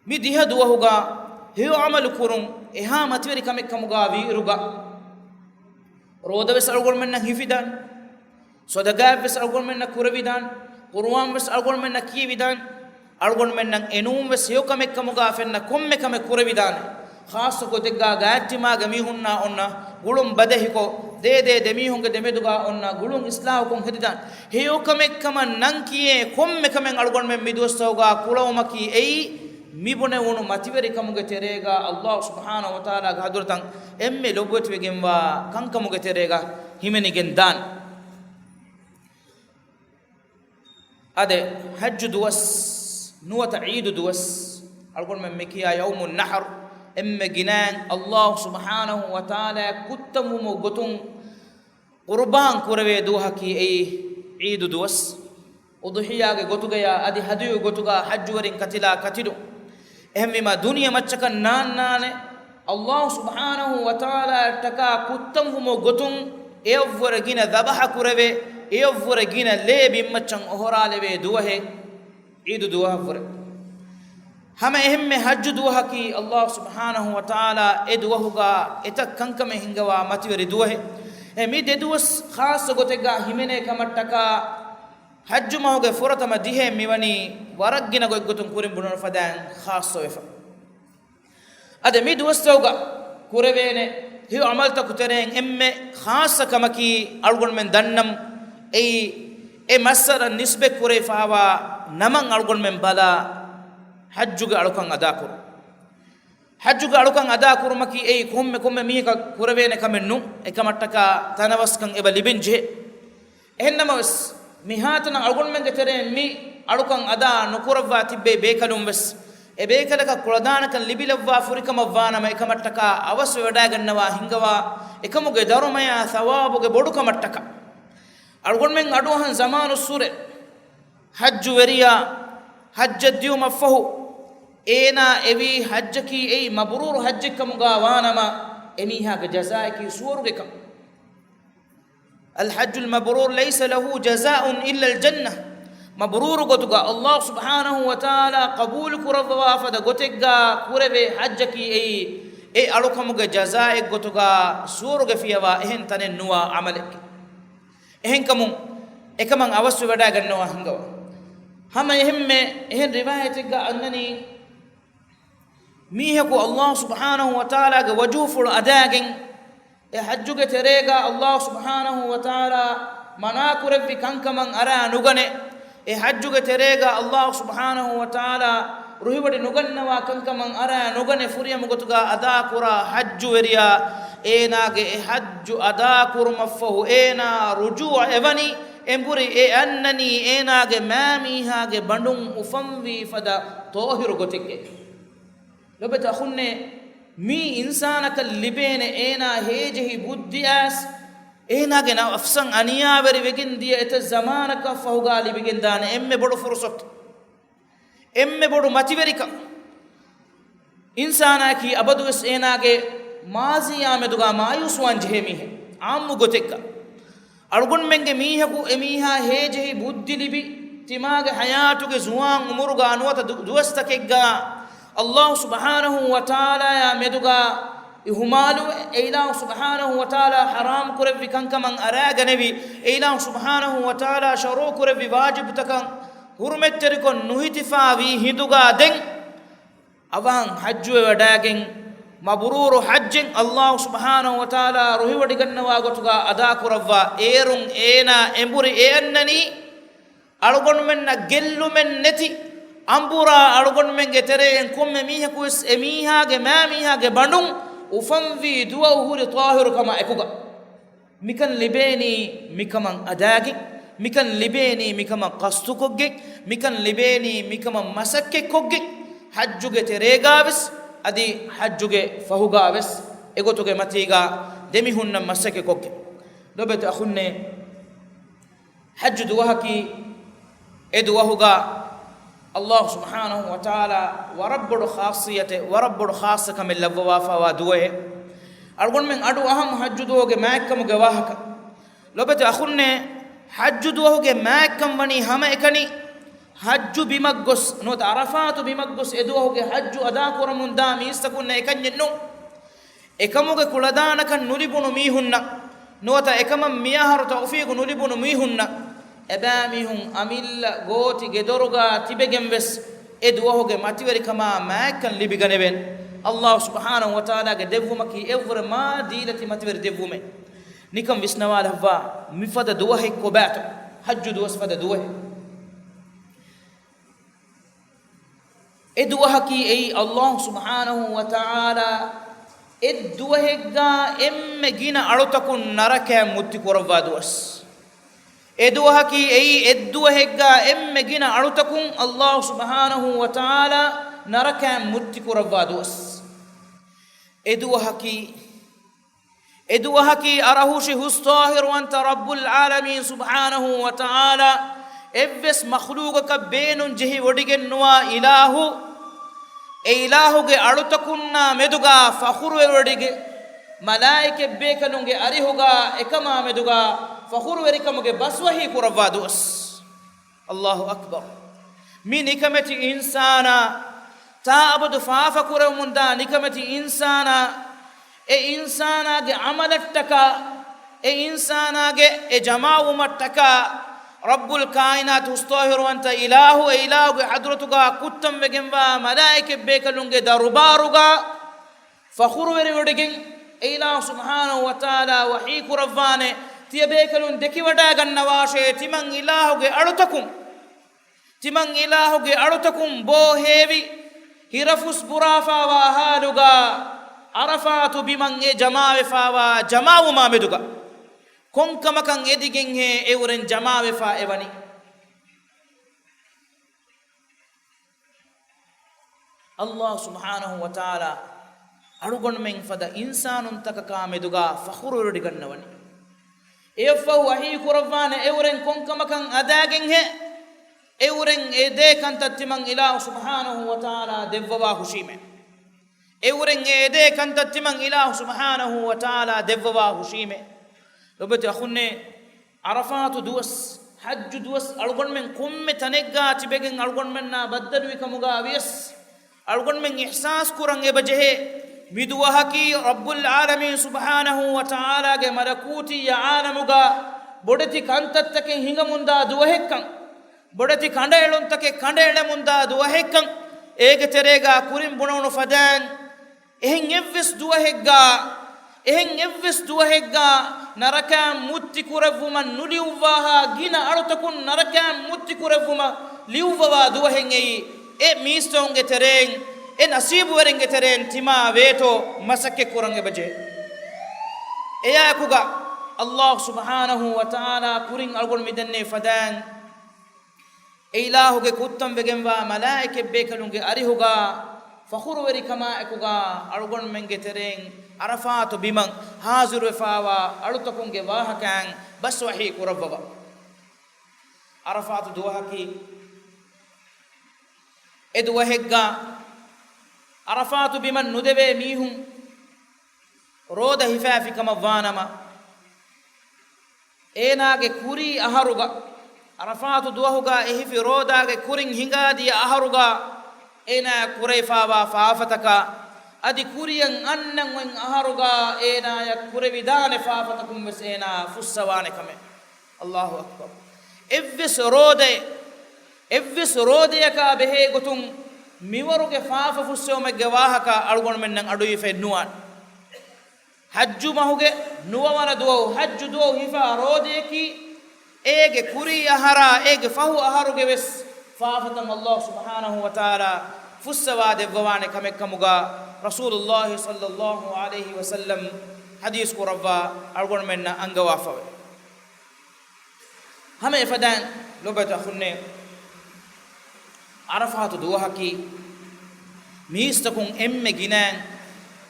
މި ދިހަ ދުވަހުގަ ހެޔޮ ޢަމަލު ކުރުން އެހާ މަތިވެރި ކަމެއް ކަމުގަ ވީއިރުގަ، ރޯދަވެސް އަޅުގަނޑުމެންނަށް ހިފިދާނެ، ޞަދަޤާތްވެސް އަޅުގަނޑުމެންނަށް ކުރެވިދާނެ، ޤުރުއާންވެސް އަޅުގަނޑުމެންނަށް ކިޔެވިދާނެ، އަޅުގަނޑުމެންނަށް އެނޫންވެސް ހެޔޮ ކަމެއް ކަމުގަ ފެންނަ ކޮންމެ ކަމެއް ކުރެވިދާނެ. ޚާއްޞަ ގޮތެއްގަ ގާތްތިމާގެ މީހުންނާ އޮންނަ ގުޅުން ބަދަހިކޮށް، ދޭ ދޭ ދެމީހުންގެ ދެމެދުގަ އޮންނަ ގުޅުން އިޞްލާޙުކޮށް ހެދިދާނެ. ހެޔޮ ކަމެއް ކަމަށް ނަން ކިޔޭ ކޮންމެ ކަމެއް އަޅުގަނޑުމެން މި ދުވަސްތަކުގަ ކުޅައުމަކީ އެއީ، މި ބުނެވުނު މަތިވެރިކަމުގެ ތެރޭގަ ﷲ ސުބްޙާނަހޫ ވަތަޢާލާގެ ޙަޟްރަތަށް އެންމެ ލޮބުވެތިވެގެންވާ ކަންކަމުގެ ތެރޭގަ ހިމެނިގެން ދާނެ. އާދެ، ޙައްޖު ދުވަސް ނުވަތަ ޢީދު ދުވަސް، އަޅުގަނޑުމެން މި ކިޔާ ޔައުމުއް ނަޙްރު، އެންމެ ގިނައިން ﷲ ސުބްޙާނަހޫ ވަތަޢާލާއަށް ކުއްތަންވުމުގެ ގޮތުން ޤުރުބާން ކުރެވޭ ދުވަހަކީ އެއީ ޢީދު ދުވަސް. އުޟުޙިޔާގެ ގޮތުގަޔާ އަދި ހަދުޔު ގޮތުގަ ޙައްޖުވެރިން ކަތިލާ ކަތިލުން. އެހެންވީމާ، ދުނިޔެ މައްޗަކަށް ނާންނާނެ، ﷲ ސުބްޙާނަހޫ ވަތަޢާލާއަށްޓަކާ ކުއްތަންވުމުގެ ގޮތުން އެޔަށްވުރެ ގިނަ ޛަބަޙަ ކުރެވޭ، އެޔަށްވުރެ ގިނަ ލޭ ބިންމައްޗަށް އޮހޮރާލެވޭ ދުވަހެއް ޢީދު ދުވަހަށްވުރެ. ހަމަ އެހެންމެ ޙައްޖު ދުވަހަކީ ﷲ ސުބްޙާނަހޫ ވަތަޢާލާ އެ ދުވަހުގަ އެތައް ކަންކަމެއް ހިންގަވާ މަތިވެރި ދުވަހެއް. އެ މި ދެ ދުވަސް ޚާއްޞަ ގޮތެއްގަ ހިމެނޭ ކަމަށްޓަކާ، ޙައްޖު މަހުގެ ފުރަތަމަ ދިހައެއް މިވަނީ ވަރަށް ގިނަ ގޮތްގޮތުން ކުރިން ބުނުނު ފަދައިން ޚާއްޞަވެފަ. އަދި މި ދުވަސްތަކުގަ ކުރެވޭނެ ހެޔޮ ޢަމަލުތަކު ތެރެއިން އެންމެ ޚާއްޞަ ކަމަކީ، އަޅުގަނޑުމެން ދަންނަން އެއީ، އެ މައްސަލަ ނިސްބަތް ކުރެވިފައިވާ ނަމަން އަޅުގަނޑުމެން ބަލާ، ޙައްޖުގެ އަޅުކަން އަދާކުރުން. ޙައްޖުގެ އަޅުކަން އަދާކުރުމަކީ އެއީ ކޮންމެ ކޮންމެ މީހަކަށް ކުރެވޭނެ ކަމެއް ނޫން. އެކަމަށްޓަކާ ތަނަވަސްކަން އެބަ ލިބެން ޖެހޭ. އެހެންނަމަވެސް، މިހާތަނަށް އަޅުގަނޑުމެންގެ ތެރެއިން މި އަޅުކަން އަދާ ނުކުރައްވާ ތިއްބެވި ބޭކަލުން ވެސް، އެ ބޭކަލަކަށް ކުޅަދާނަކަން ލިބިލައްވާ ފުރިކަމަށް ވާނަމަ، އެކަމަށްޓަކާ އަވަސްވެ ވަޑައިގަންނަވާ ހިންގަވާ، އެކަމުގެ ދަރުމަޔާ ޘަވާބުގެ ބޮޑުކަމަށްޓަކާ. އަޅުގަނޑުމެން އަޑުއަހަން ޒަމާނުއްސުރެ ޙައްޖުވެރިޔާ ޙައްޖަށް ދިޔުމަށްފަހު، އޭނާ އެވީ ޙައްޖަކީ އެއީ މަބްރޫރު ޙައްޖެއްކަމުގާ ވާނަމަ، އެމީހާގެ ޖަޒާއަކީ ސުވަރުގެކަން. الحج المبرور ليس له جزاء إلا الجنة. މަބްރޫރު ގޮތުގަ ﷲ ސުބްޙާނަހޫ ވަތަޢާލާ ޤަބޫލު ކުރައްވަވާ ފަދަ ގޮތެއްގާ ކުރެވޭ ޙައްޖަކީ އެއީ، އެ އަޅުކަމުގެ ޖަޒާއެއްގޮތުގަ ސުވަރުގެ ފިޔަވާ އެހެން ތަނެއް ނުވާ ޢަމަލެއް. އެހެންކަމުން އެކަމަށް އަވަސްވެ ވަޑައިގަންނަވާ ހިންގަވާ. ހަމަ އެހެންމެ އެހެން ރިވާޔަތެއްގަ އަންނަނީ، މީހަކު ﷲ ސުބްޙާނަހޫ ވަތަޢާލާގެ ވަޖުހުފުޅު އަދާގެން، އެ ޙައްޖުގެ ތެރޭގަ ﷲ ސުބްޙާނަހޫ ވަތަޢާލާ މަނާކުރެއްވި ކަންކަމަށް އަރާ ނުގަނެ، އެ ޙައްޖުގެ ތެރޭގަ ﷲ ސުބްޙާނަހޫ ވަތަޢާލާ ރުހިވޮޑި ނުގަންނަވާ ކަންކަމަށް އަރާ ނުގަނެ، ފުރިހަމަ ގޮތުގަ އަދާކުރާ ޙައްޖުވެރިޔާ، އޭނާގެ އެ ޙައްޖު އަދާކުރުމަށްފަހު އޭނާ ރުޖޫޢަ އެވަނީ، އެނބުރި އެ އަންނަނީ އޭނާގެ މާމީހާގެ ބަނޑުން އުފަންވީ ފަދަ ޠާހިރު ގޮތެއްގައި. ލޮބެތި އަޚުންނޭ، މީ އިންސާނަކަށް ލިބޭނެ އޭނާ ހޭޖެހި ބުއްދިއާސް، އޭނާގެ ނަފްސަށް އަނިޔާވެރިވެގެން ދިޔަ އެތައް ޒަމާނަކަށް ފަހުގާ ލިބިގެންދާނެ އެންމެ ބޮޑު ފުރުޞަތު، އެންމެ ބޮޑު މަތިވެރިކަން. އިންސާނާއަކީ އަބަދުވެސް އޭނާގެ މާޒީއާ މެދުގާ މާޔޫސްވާން ޖެހޭ މީހެއް، ޢާއްމު ގޮތެއްގަ. އަޅުގަނޑުމެންގެ މީހަކު އެމީހާ ހޭޖެހި ބުއްދި ލިބި، ތިމާގެ ޙަޔާތުގެ ޒުވާން އުމުރުގާ ނުވަތަ ދު-، ދުވަސްތަކެއްގާ ﷲ ސުބްޙާނަހޫ ވަތަޢާލާއާ މެދުގާ އިހުމާލުވެ، އެ އިލާހު ސުބްޙާނަހޫ ވަތަޢާލާ ޙަރާމް ކުރެއްވި ކަންކަމަށް އަރާގަނެވި، އެ އިލާހު ސުބްޙާނަހޫ ވަތަޢާލާ ޝަރުޢު ކުރެއްވި ވާޖިބުތަކަށް ޙުރުމަތްތެރިކޮށް ނުހިތިފާވީ ހިނދުގާ ދެން އަވަހަށް ޙައްޖުވެ ވަޑައިގެން، މަބްރޫރު ޙައްޖެއް ﷲ ސުބްޙާނަހޫ ވަތަޢާލާ ރުހިވޮޑިގަންނަވާ ގޮތުގާ އަދާކުރައްވާ. އޭރުން އޭނާ އެނބުރި އެ އަންނަނީ، އަޅުގަނޑުމެންނަށް ގެއްލުމެއް ނެތި، އަނބުރާ އަޅުގަނޑުމެންގެ ތެރެއިން ކޮންމެ މީހަކުވެސް އެމީހާގެ މާމީހާގެ ބަނޑުން އުފަންވީ ދުވަހު ހުރި ޠާހިރުކަމާ އެކުގަ. މިކަން ލިބޭނީ މިކަމަށް އަދާގެން، މިކަން ލިބޭނީ މިކަމަށް ޤަޞްދުކޮށްގެން، މިކަން ލިބޭނީ މިކަމަށް މަސައްކަތްކޮށްގެން، ޙައްޖުގެ ތެރޭގާވެސް އަދި ޙައްޖުގެ ފަހުގާވެސް އެގޮތުގެ މަތީގާ ދެމިހުންނަން މަސައްކަތްކޮށްގެން. ލޮބެތި އަޚުންނޭ، ޙައްޖު ދުވަހަކީ އެ ދުވަހުގަ ﷲ ސުބްޙާނަހޫ ވަތަޢާލާ ވަރަށް ބޮޑު ޚާއްޞިއްޔަތެއް، ވަރަށް ބޮޑު ޚާއްޞަ ކަމެއް ލައްވަވާފައިވާ ދުވަހެއް. އަޅުގަނޑުމެން އަޑު އަހަމު ޙައްޖު ދުވަހުގެ މާތްކަމުގެ ވާހަކަ. ލޮބެތި އަޚުންނޭ، ޙައްޖު ދުވަހުގެ މާތްކަން ވަނީ ހަމައެކަނި ޙައްޖު ބިމަށް ގޮސް، ނުވަތަ ޢަރަފާތު ބިމަށް ގޮސް އެ ދުވަހުގެ ޙައްޖު އަދާ ކުރަމުން ދާ މީސްތަކުންނަށް އެކަންޏެއް ނޫން. އެކަމުގެ ކުޅަދާނަކަން ނުލިބުނު މީހުންނަށް، ނުވަތަ އެކަމަށް މިއަހަރު ތައުފީގު ނުލިބުނު މީހުންނަށް، އެބައިމީހުން އަމިއްލަ ގޯތި ގެދޮރުގާ ތިބެގެން ވެސް އެ ދުވަހުގެ މަތިވެރިކަމާ މާތްކަން ލިބިގަނެވެން. ﷲ ސުބްޙާނަހޫ ވަތަޢާލާގެ ދެއްވުމަކީ އެއްވުރެ މާ ދީލަތި މަތިވެރި ދެއްވުމެއް. ނިކަން ވިސްނަވާލައްވާ، މިފަދަ ދުވަހެއް ކޮބާތޯ؟ ޙައްޖު ދުވަސް ފަދަ ދުވަހެއް. އެ ދުވަހަކީ އެއީ ﷲ ސުބްޙާނަހޫ ވަތަޢާލާ އެއް ދުވަހެއްގާ އެންމެ ގިނަ އަޅުތަކުން ނަރަކައިން މުއްތި ކުރައްވާ ދުވަސް. އެ ދުވަހަކީ އެއީ އެއް ދުވަހެއްގާ އެންމެ ގިނަ އަޅުތަކުން ﷲ ސުބްޙާނަހޫ ވަތަޢާލާ ނަރަކައިން މުއްތި ކުރައްވާ ދުވަސް. އެ ދުވަހަކީ އެ ދުވަހަކީ އަރަހުށި ހުސް ޠާހިރުވަންތަ ރައްބުލް ޢާލަމީން ސުބްޙާނަހޫ ވަތަޢާލާ އެއްވެސް މަޚްލޫޤަކަށް ބޭނުން ޖެހި ވޮޑިގެން ނުވާ އިލާހު، އެ އިލާހުގެ އަޅުތަކުންނާ މެދުގާ ފަޚުރުވެ ވޮޑިގެން، މަލާއިކަތް ބޭކަލުންގެ އަރިހުގާ އެކަމާ މެދުގާ ފަޚުރުވެރިކަމުގެ ބަސްވަހީ ކުރައްވާ ދުވަސް. ﷲ އަކްބަރު. މި ނިކަމެތި އިންސާނާ، ތާ އަބަދު ފާފަ ކުރެވެމުންދާ ނިކަމެތި އިންސާނާ، އެ އިންސާނާގެ ޢަމަލަށްޓަކާ، އެ އިންސާނާގެ އެ ޖަމާވުމަށްޓަކާ، ރައްބުލް ކާއިނާތު ހުސްޠާހިރުވަންތަ އިލާހު، އެ އިލާހުގެ ޙަޟްރަތުގާ ކުއްތަންވެގެންވާ މަލާއިކަތް ބޭކަލުންގެ ދަރުބާރުގާ، ފަޚުރުވެރިވޮޑިގެން، އެއިލާހު ސުބްޙާނަހު ވަތަޢާލާ ވަޙީ ކުރައްވާނެ، ތިޔަބޭކަލުން ދެކިވަޑައިގަންނަވާށޭ، ތިމަން އިލާހުގެ އަޅުތަކުން، ތިމަން އިލާހުގެ އަޅުތަކުން ބޯ ހޭވި، ހިރަފުސް ބުރާފާވާ ހާލުގަ، ޢަރަފާތު ބިމަށް އެ ޖަމާވެފާވާ ޖަމާވުމާ މެދުގަ، ކޮންކަމަކަށް އެދިގެންހޭ އެއުރެން ޖަމާވެފާ އެވަނީ؟ ﷲ ސުބްޙާނަހު ވަތަޢާލާ އަޅުގަނޑުމެން ފަދަ އިންސާނުންތަކަކާ މެދުގަ ފަޚުރުވެވޮޑިގަންނަވަނީ. އެއަށްފަހު ވަޙީ ކުރައްވާނެ އެއުރެން ކޮންކަމަކަށް އަދާގެންހޭ، އެއުރެން އެދޭ ކަންތައް ތިމަން އިލާހު ސުބްޙާނަހު ވަތަޢާލާ ދެއްވަވާ ހުށީމޭ. އެއުރެން އެ އެދޭ ކަންތައް ތިމަން އިލާހު ސުބްޙާނަހު ވަތަޢާލާ ދެއްވަވާ ހުށީމޭ. ލޮބުވެތި އަޚުންނޭ، ޢަރަފާތު ދުވަސް، ޙައްޖު ދުވަސް އަޅުގަނޑުމެން ކޮންމެ ތަނެއްގާ ތިބެގެން އަޅުގަނޑުމެންނާ ބައްދަލުވި ކަމުގާ ވިޔަސް، އަޅުގަނޑުމެން އިޙްސާސް ކުރަން އެބަޖެހޭ، މި ދުވަހަކީ ރައްބުލް ޢާލަމީން ސުބްޙާނަހު ވަތަޢާލާގެ މަލަކޫތިއްޔަ ޢާލަމުގާ ބޮޑެތި ކަންތައްތަކެއް ހިނގަމުންދާ ދުވަހެއްކަން، ބޮޑެތި ކަނޑައެޅުންތަކެއް ކަނޑައެޅެމުންދާ ދުވަހެއްކަން، އޭގެ ތެރޭގާ ކުރިން ބުނެވުނު ފަދައިން، އެހެން އެއްވެސް ދުވަހެއްގާ، އެހެން އެއްވެސް ދުވަހެއްގާ ނަރަކައިން މުއްތި ކުރެއްވުމަށް ނުލިޔުއްވާހާ ގިނަ އަޅުތަކުން ނަރަކައިން މުއްތި ކުރެއްވުމަށް ލިޔުއްވަވާ ދުވަހެއް އެއީ، އެ މީސްތަކުންގެ ތެރެއިން، އެ ނަސީބުވެރިންގެ ތެރެއިން ތިމާ ވޭތޯ މަސައްކަތް ކުރަން އެބަޖެހޭ. އެއާއެކުގަ ﷲ ސުބްޙާނަހު ވަތަޢާލާ ކުރިން އަޅުގަނޑު މިދެންނެވި ފަދައިން، އެ އިލާހުގެ ކުއްތަން ވެގެންވާ މަލާއިކަތްބޭކަލުންގެ އަރިހުގާ ފަޚުރުވެރިކަމާއެކުގާ އަޅުގަނޑުމެންގެ ތެރެއިން ޢަރަފާތު ބިމަށް ޙާޟިރުވެފާވާ އަޅުތަކުންގެ ވާހަކައިން ބަސް ވަޙީ ކުރައްވަވާ. ޢަރަފާތު ދުވަހަކީ އެ ދުވަހެއްގާ ޢަރަފާތު ބިމަށް ނުދެވޭ މީހުން ރޯދަ ހިފާފި ކަމަށް ވާނަމަ، އޭނާގެ ކުރީ އަހަރުގަ، ޢަރަފާތު ދުވަހުގަ އެހިފި ރޯދާގެ ކުރިން ހިނގާދިޔަ އަހަރުގަ، އޭނާ ކުރެވިފާވާ ފާފަތަކާ، އަދި ކުރިޔަށް އަންނަން އޮތް އަހަރުގަ އޭނާޔަށް ކުރެވިދާނެ ފާފަތަކުން ވެސް އޭނާ ފުއްސަވާނެ ކަމެއް. ﷲ އަކްބަރު. އެއްވެސް ރޯދައެއް، އެއްވެސް ރޯދަޔަކާ ބެހޭ ގޮތުން މިވަރުގެ ފާފަ ފުއްސެވުމެއްގެ ވާހަކަ އަޅުގަނޑުމެންނަށް އަޑުއިވިފައެއް ނުވާނެ. ޙައްޖު މަހުގެ ނުވަވަނަ ދުވަހު، ޙައްޖު ދުވަހު ހިފާ ރޯދަޔަކީ، އޭގެ ކުރީ އަހަރާ، އޭގެ ފަހު އަހަރުގެ ވެސް ފާފަތައް ﷲ ސުބްޙާނަހު ވަތަޢާލާ ފުއްސަވާ ދެއްވަވާނެ ކަމެއް ކަމުގަ، ރަސޫލުﷲ ޞައްލަﷲ ޢަލައިހި ވަސައްލަމް ޙަދީޘް ކުރައްވާ އަޅުގަނޑުމެންނަށް އަންގަވާފަވޭ. ހަމަ އެފަދައިން ލޮބުވެތި އަޚުންނޭ، ޢަރަފާތު ދުވަހަކީ މީސްތަކުން އެންމެ ގިނައިން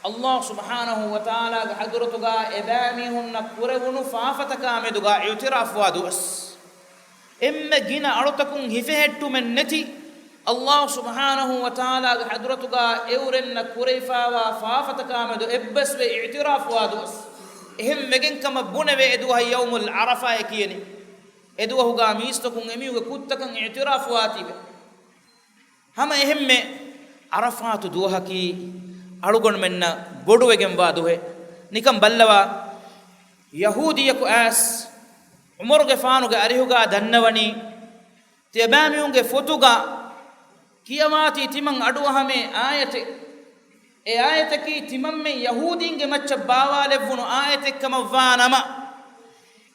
ﷲ ސުބްޙާނަހު ވަތަޢާލާގެ ޙަޟްރަތުގާ އެބައިމީހުންނަށް ކުރެވުނު ފާފަތަކާ މެދުގާ އިޢުތިރާފުވާ ދުވަސް. އެންމެ ގިނަ އަޅުތަކުން ހިފެހެއްޓުމެއް ނެތި، ﷲ ސުބްޙާނަހު ވަތަޢާލާގެ ޙަޟްރަތުގާ އެއުރެންނަށް ކުރެވިފާވާ ފާފަތަކާ މެދު އެއްބަސްވެ އިޢުތިރާފުވާ ދުވަސް. އެހެން ވެގެން ކަމަށް ބުނެވޭ އެ ދުވަހަށް ޔައުމުލް ޢަރަފާއޭ ކިޔަނީ. އެ ދުވަހުގާ މީސްތަކުން އެމީހުންގެ ކުށްތަކަށް އިޢުތިރާފުވާތީވެ. ހަމަ އެހެންމެ ޢަރަފާތު ދުވަހަކީ އަޅުގަނޑުމެންނަށް ބޮޑުވެގެންވާ ދުވަހެއް. ނިކަން ބައްލަވާ، ޔަހޫދީއަކު އައިސް ޢުމަރުގެފާނުގެ އަރިހުގާ ދަންނަވަނީ، ތިޔަބައިމީހުންގެ ފޮތުގަ ކިޔަވާތީ ތިމަން އަޑުއަހަމޭ އާޔަތެއް. އެ އާޔަތަކީ ތިމަންމެން ޔަހޫދީންގެ މައްޗަށް ބާވާލެއްވުނު އާޔަތެއް ކަމަށްވާ ނަމަ،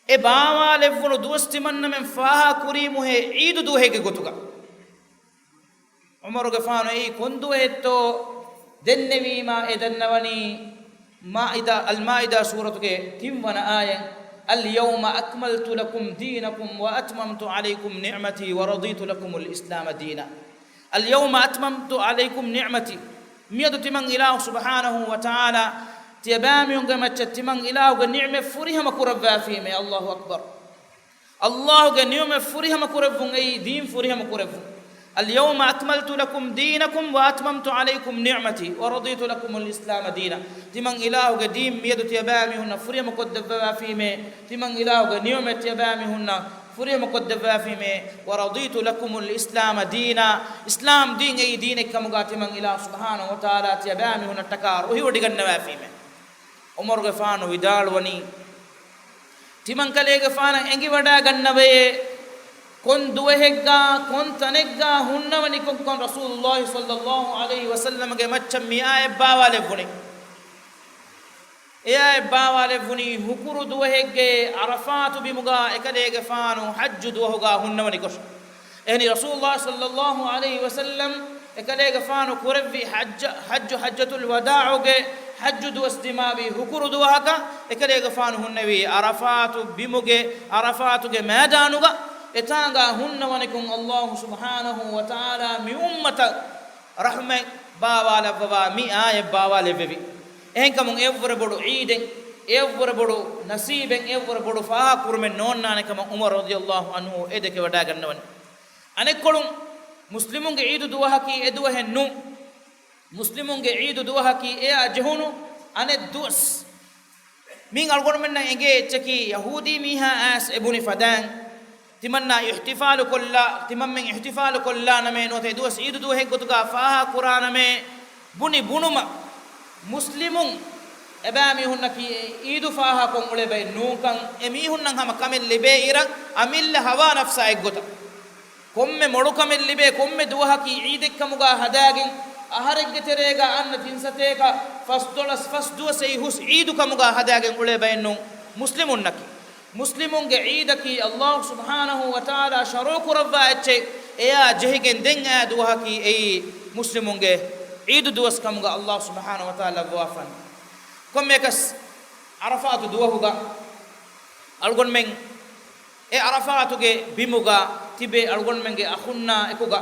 އެ ބާވާލެއްވުނު ދުވަސް ތިމަންނަމެން ފާހާ ކުރީމުހޭ ޢީދު ދުވަހެއްގެ ގޮތުގަ. ޢުމަރުގެފާނު އެއީ ކޮން ދުވަހެއްތޯ ދެންނެވީމާ އެ ދަންނަވަނީ، މާއިދާ، އަލްމާއިދާ ސޫރަތުގެ ތިންވަނަ އާޔަތް، اليوم أكملت لكم دينكم وأتممت عليكم نعمتي ورضيت لكم الإسلام دينا. اليوم أتممت عليكم نعمتي. މިއަދު ތިމަން އިލާހު ސުބްޙާނަހު ވަތަޢާލާ ތިޔަބައިމީހުންގެ މައްޗަށް ތިމަން އިލާހުގެ ނިޢުމަތް ފުރިހަމަ ކުރައްވާފީމޭ. ﷲ އަކްބަރު. ﷲގެ ނިޢުމަތް ފުރިހަމަ ކުރެއްވުން އެއީ ދީން ފުރިހަމަ ކުރެއްވުން. اليوم أكملت لكم دينكم وأتممت عليكم نعمتي ورضيت لكم الإسلام دينا. ތިމަން އިލާހުގެ ދީން މިއަދު ތިޔަބައިމީހުންނަށް ފުރިހަމަ ކޮށްދެއްވަވާފީމޭ. ތިމަން އިލާހުގެ ނިޢުމަތް ތިޔަބައިމީހުންނަށް ފުރިހަމަ ކޮށްދެއްވާފީމޭ. ورضيت لكم الإسلام دينا. އިސްލާމް ދީން އެއީ ދީނެއް ކަމުގާ ތިމަން އިލާހު ސުބްޙާނަހު ވަތަޢާލާ ތިޔަބައިމީހުންނަށްޓަކާ ރުހިވޮޑިގަންނަވާފީމޭ. ޢުމަރުގެފާނު ވިދާޅުވަނީ، ތިމަންކަލޭގެފާނަށް އެނގިވަޑައިގަންނަވަޔޭ، ކޮން ދުވަހެއްގާ، ކޮން ތަނެއްގާ ހުންނަވަނިކޮށްކަން ރަސޫލުﷲ ޞައްލަﷲ ޢަލައިހި ވަސައްލަމަގެ މައްޗަށް މި އާޔަތް ބާވާލެއްވުނީ. އެއާއެއް ބާވާލެއްވުނީ ހުކުރު ދުވަހެއްގެ ޢަރަފާތު ބިމުގަ އެކަލޭގެފާނު ޙައްޖު ދުވަހުގަ ހުންނަވަނިކޮށް. އެހެނީ ރަސޫލުﷲ ޞައްލަﷲ ޢަލައިހި ވަސައްލަމް އެކަލޭގެފާނު ކުރެއްވި ޙައްޖަ-، ޙައްޖު، ޙައްޖަތުލް ވަދާޢުގެ ޙައްޖު ދުވަސް ދިމާވި ހުކުރު ދުވަހަކަށް އެކަލޭގެފާނު ހުންނެވީ ޢަރަފާތު ބިމުގެ، ޢަރަފާތުގެ މައިދާނުގަ. އެތާނގަ ހުންނަވަނިކޮށް ﷲ ސުބްޙާނަހޫ ވަތަޢާލާ މި އުއްމަތަށް ރަޙްމަތް ބާވާލައްވަވާ މި އާޔަތް ބާވާލެއްވެވި. އެހެންކަމުން އެއަށްވުރެ ބޮޑު ޢީދެއް، އެއަށްވުރެ ބޮޑު ނަސީބެއް، އެއަށްވުރެ ބޮޑު ފާހަގަކުރުމެއް ނޯންނާނެ ކަމަށް ޢުމަރު ރަޟިޔަﷲ ޢަންހު އެ ދެކެވަޑައިގަންނަވަނީ. އަނެއްކޮޅުން، މުސްލިމުންގެ ޢީދު ދުވަހަކީ އެ ދުވަހެއް ނޫން. މުސްލިމުންގެ ޢީދު ދުވަހަކީ އެއާ ޖެހުނު އަނެއް ދުވަސް. މިއިން އަޅުގަނޑުމެންނަށް އެނގޭ އެއްޗަކީ، ޔަހޫދީ މީހާ އައިސް އެ ބުނި ފަދައިން، ތިމަންނާ އިޙްތިފާލު ކޮށްލާ، ތިމަންމެން އިޙްތިފާލު ކޮށްލާނަމޭ، ނުވަތަ އެ ދުވަސް ޢީދު ދުވަހެއްގޮތުގަ ފާހަގަ ކުރާނަމޭ ބުނި ބުނުމަށް، މުސްލިމުން އެބައިމީހުންނަކީ ޢީދު ފާހަގަކޮށް އުޅޭ ބައެއް ނޫންކަން، އެ މީހުންނަށް ހަމަ ކަމެއް ލިބޭ އިރަށް އަމިއްލަ ހަވާ ނަފްސާ އެއްގޮތަށް. ކޮންމެ މޮޅުކަމެއް ލިބޭ، ކޮންމެ ދުވަހަކީ ޢީދެއްކަމުގަ ހަދާގެން، އަހަރެއްގެ ތެރޭގަ އަންނަ ތިން ސަތޭކަ ފަސްދޮޅަސް ފަސް ދުވަސް އެއީ ހުސް ޢީދު ކަމުގަ ހަދާގެން އުޅޭ ބައެއްނޫން މުސްލިމުންނަކީ. މުސްލިމުންގެ ޢީދަކީ ﷲ ސުބްޙާނަހޫ ވަތަޢާލާ ޝަރުޢު ކުރައްވާ އެއްޗެއް، އެއާ ޖެހިގެން ދެން އާ ދުވަހަކީ އެއީ މުސްލިމުންގެ ޢީދު ދުވަސް ކަމުގަ ﷲ ސުބްޙާނަހޫ ވަތަޢާލާ ލައްވަވާފަން. ކޮންމެއަކަސް ޢަރަފާތު ދުވަހުގަ އަޅުގަނޑުމެން އެ ޢަރަފާތުގެ ބިމުގަ ތިބޭ އަޅުގަނޑުމެންގެ އަޚުންނާ އެކުގަ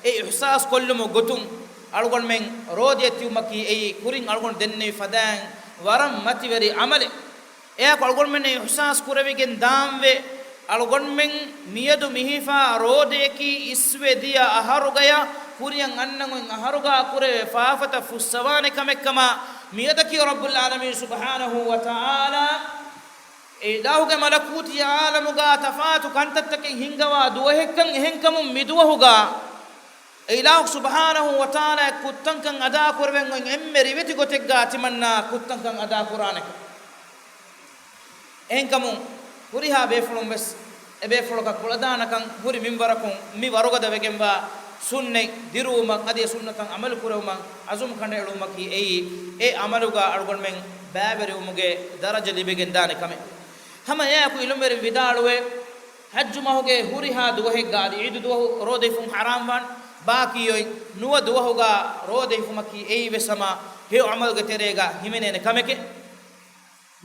އެ އިޙްސާސް ކޮށްލުމުގެ ގޮތުން އަޅުގަނޑުމެން ރޯދައަށް ތިބުމަކީ އެއީ ކުރިން އަޅުގަނޑު ދެންނެވި ފަދައިން ވަރަށް މަތިވެރި ޢަމަލެއް. އެއާއެކު އަޅުގަނޑުމެން އިޙްސާސް ކުރެވިގެން ދާންވޭ، އަޅުގަނޑުމެން މިއަދު މިހިފާ ރޯދައަކީ އިސްވެ ދިޔަ އަހަރުގަޔަށް ކުރިއަށް އަންނަ އޮތް އަހަރުގަ ކުރެވޭ ފާފަތައް ފުއްސަވާނެ ކަމެއްކަމަށް މިއަދަކީ ރައްބުލް ޢާލަމީން ސުބްޙާނަހޫ ވަތަޢާލާ އެ އިލާހުގެ މަލަކޫތީ ޢާލަމުގަ ތަފާތު ކަންތައްތަކެއް ހިންގަވާ ދުވަހެއްކަން. އެހެންކަމުން މި ދުވަހުގަ އެ އިލާހު ސުބްޙާނަހޫ ވަތަޢާލާ ކުށްތަންކަން އަދާކުރެވެން އޮތް އެންމެ ރިވެތި ގޮތެއްގަ ތިމަންނާ ކުށްތަންކަން އަދާކުރާނެކަން. އެހެންކަމުން ހުރިހާ ބޭފުޅުން ވެސް އެބޭފުޅަކަށް ކުޅަދާނަކަން ހުރި މިންވަރަކުން މި ވަރުގަދަ ވެގެންވާ ސުންނަތް ދިރުވުމަށް އަދި އެ ސުންނަތަށް ޢަމަލު ކުރެވުމަށް ޢަޒުމް ކަނޑައެޅުމަކީ އެއީ އެ ޢަމަލުގަ އަޅުގަނޑުމެން ބައިވެރިވުމުގެ ދަރަޖަ ލިބިގެން ދާނެ ކަމެއް. ހަމަ އެއާއެކު ޢިލްމުވެރިން ވިދާޅުވޭ، ޙައްޖު މަހުގެ ހުރިހާ ދުވަހެއްގަ އަދި ޢީދު ދުވަހު ރޯދަ ހިފުން ޙަރާމްވާން، ބާކީ އޮތް ނުވަ ދުވަހުގަ ރޯދަ ހިފުމަކީ އެއީ ވެސް ހަމަ ހެޔޮ ޢަމަލުގެ ތެރޭގަ ހިމެނޭނެ ކަމެކޭ.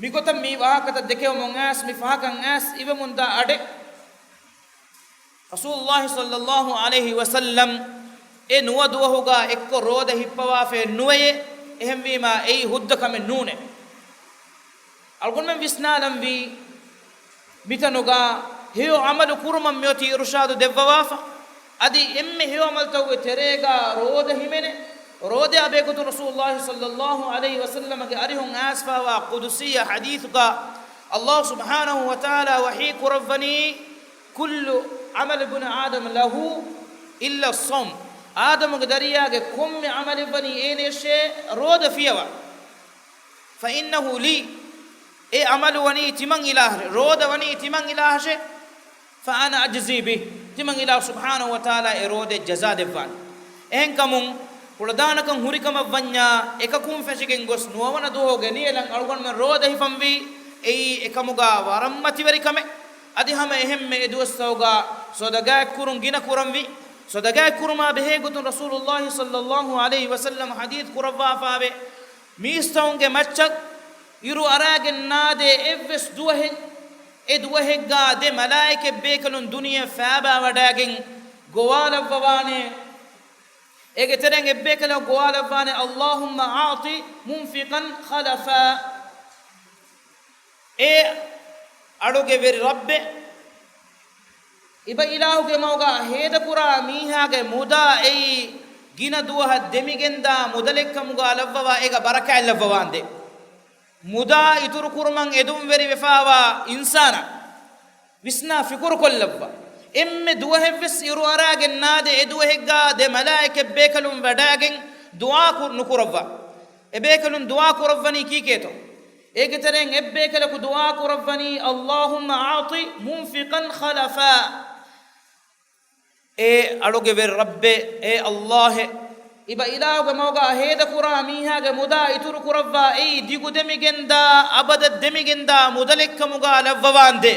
މިގޮތަށް މި ވާހަކަތައް ދެކެވުމުން އައިސް މި ފަހަކަށް އައިސް އިވެމުންދާ އަޑެއް، ރަސޫލުﷲ ޞައްލަﷲ ޢަލައިހި ވަސައްލަމް އެ ނުވަ ދުވަހުގަ އެއްކޮށް ރޯދަ ހިއްޕަވާފައެއް ނުވެޔޭ. އެހެންވީމާ އެއީ ހުއްދަ ކަމެއް ނޫނޭ. އަޅުގަނޑުމެން ވިސްނާލަންވީ، މިތަނުގަ ހެޔޮ ޢަމަލު ކުރުމަށް މިއޮތީ އިރުޝާދު ދެއްވަވާފަ. އަދި އެންމެ ހެޔޮ ޢަމަލުތަކުގެ ތެރޭގަ ރޯދަ ހިމެނޭ. ރޯދައާ ބެހޭގޮތުން ރަސޫލުﷲ ޞައްލަﷲ ޢަލައިހި ވަސައްލަމަގެ އަރިހުން އައިސްފައިވާ ޤުދުސީ ޙަދީޘުގަ ﷲ ސުބްޙާނަހޫ ވަތަޢާލާ ވަޙީ ކުރައްވަނީ، كل عمل ابن آدم له إلا الصوم. އާދަމުގެ ދަރިޔާގެ ކޮންމެ ޢަމަލެއްވަނީ އޭނަޔަށޭ ރޯދަ ފިޔަވާ. فإنه لي، އެ ޢަމަލު ވަނީ ތިމަން އިލާހަށޭ، ރޯދަ ވަނީ ތިމަން އިލާހަށޭ. فأنا أجزي به، ތިމަން އިލާހު ސުބްޙާނަހޫ ވަތަޢާލާ އެ ރޯދައަށް ޖަޒާ ދެއްވާނެ. އެހެންކަމުން ކުޅަދާނަކަން ހުރިކަމަށްވަންޏާ، އެކަކުން ފެށިގެން ގޮސް ނުވަވަނަ ދުވަހުގެ ނިޔަލަށް އަޅުގަނޑުމެން ރޯދަ ހިފަންވީ، އެއީ އެކަމުގަ ވަރަށް މަތިވެރި ކަމެއް. އަދި ހަމަ އެހެންމެ އެ ދުވަސްތަކުގަ ޞަދަޤާތްކުރުން ގިނަ ކުރަންވީ. ޞަދަޤާތްކުރުމާ ބެހޭގޮތުން ރަސޫލުﷲ ޞައްލަﷲ ޢަލައިހި ވަސައްލަމަ ޙަދީޘް ކުރައްވާފައިވޭ، މީސްތަކުންގެ މައްޗަށް އިރު އަރާގެން ނާދޭ އެއްވެސް ދުވަހެއް، އެ ދުވަހެއްގަ ދެ މަލާއިކަތް ބޭކަލުން ދުނިޔެ ފައިބާވަޑައިގެން ގޮވާލައްވަވާނެ. އޭގެ ތެރެއިން އެއްބޭކަލަކު ގޮވާލައްވާނެ، اللهم أعط منفقا خلفا. އޭ އަޅުގެ ވެރި ރައްބޭ، އިބަ އިލާހުގެ މަގުގަ ހޭދަކުރާ މީހާގެ މުދާ އެއީ ގިނަ ދުވަހަށް ދެމިގެންދާ މުދަލެއްކަމުގަ ލައްވަވާ، އޭގަ ބަރަކާތް ލައްވަވާނދޭ. މުދާ އިތުރުކުރުމަށް އެދުންވެރިވެފައިވާ އިންސާނާ ވިސްނާ ފިކުރުކޮށްލައްވާ. އެންމެ ދުވަހެއްވެސް އިރުއަރާގެން ނާދޭ އެ ދުވަހެއްގަ ދެ މަލާއިކަތް ބޭކަލުން ވަޑައިގެން ދުޢާ ކު-، ނުކުރައްވާ. އެބޭކަލުން ދުޢާ ކުރައްވަނީ ކީކޭތޯ؟ އޭގެ ތެރެއިން އެއްބޭކަލަކު ދުޢާ ކުރައްވަނީ، اللهم أعط منفقا خلفا. އޭ އަޅުގެ ވެރި ރައްބޭ، އޭ ﷲ އޭ، އިބަ އިލާހުގެ މަގުގަ ހޭދަކުރާ މީހާގެ މުދާ އިތުރު ކުރައްވާ އެއީ ދިގުދެމިގެންދާ އަބަދަށް ދެމިގެންދާ މުދަލެއްކަމުގަ ލައްވަވާނދޭ.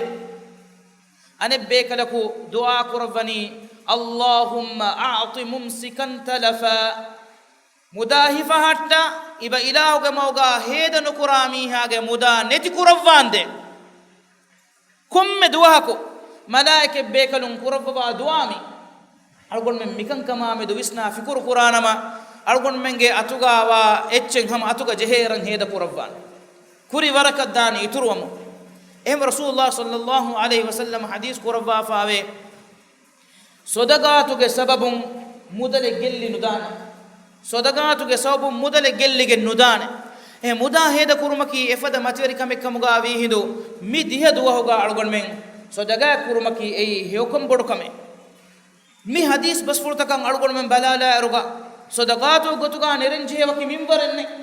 އަނެއްބޭކަލަކު ދުޢާ ކުރައްވަނީ، اللهم أعط ممسكا تلفا. މުދާ ހިފަހައްޓާ، އިބަ އިލާހުގެ މަގުގަ ހޭދަ ނުކުރާ މީހާގެ މުދާ ނެތި ކުރައްވާނދޭ. ކޮންމެ ދުވަހަކު މަލާއިކަތް ބޭކަލުން ކުރައްވަވާ ދުޢާ މީ. އަޅުގަނޑުމެން މިކަންކަމާމެދު ވިސްނާ ފިކުރު ކުރާނަމަ، އަޅުގަނޑުމެންގެ އަތުގަ ވާ އެއްޗެއް ހަމަ އަތުގަ ޖެހޭއިރަށް ހޭދަ ކުރައްވާނެ. ކުރި ވަރަކަށް ދާނެ އިތުރުވަމުން. އެހެން ރަސޫލުﷲ ޞައްލައްލާހު ޢަލައިހި ވަސައްލަމަ ޙަދީޘް ކުރައްވާފާވޭ. ޞަދަޤާތުގެ ސަބަބުން މުދަލެއް ގެއްލި ނުދާނެ. ޞަދަޤާތުގެ ސަބަބުން މުދަލެއް ގެއްލިގެން ނުދާނެ. އެ މުދާ ހޭދަ ކުރުމަކީ އެފަދަ މަތިވެރި ކަމެއް ކަމުގަ ވީ ހިނދު، މި ދިހަ ދުވަހުގަ އަޅުގަނޑުމެން ޞަދަޤާތް ކުރުމަކީ އެއީ ހެޔޮކަން ބޮޑު ކަމެއް. މި ޙަދީޘް ބަސްފުޅުތަކަށް އަޅުގަނޑުމެން ބަލާލާއިރުގަ، ޞަދަޤާތު ގޮތުގަ ނެރެން ޖެހޭ ވަކި މިންވަރެއް ނެތް.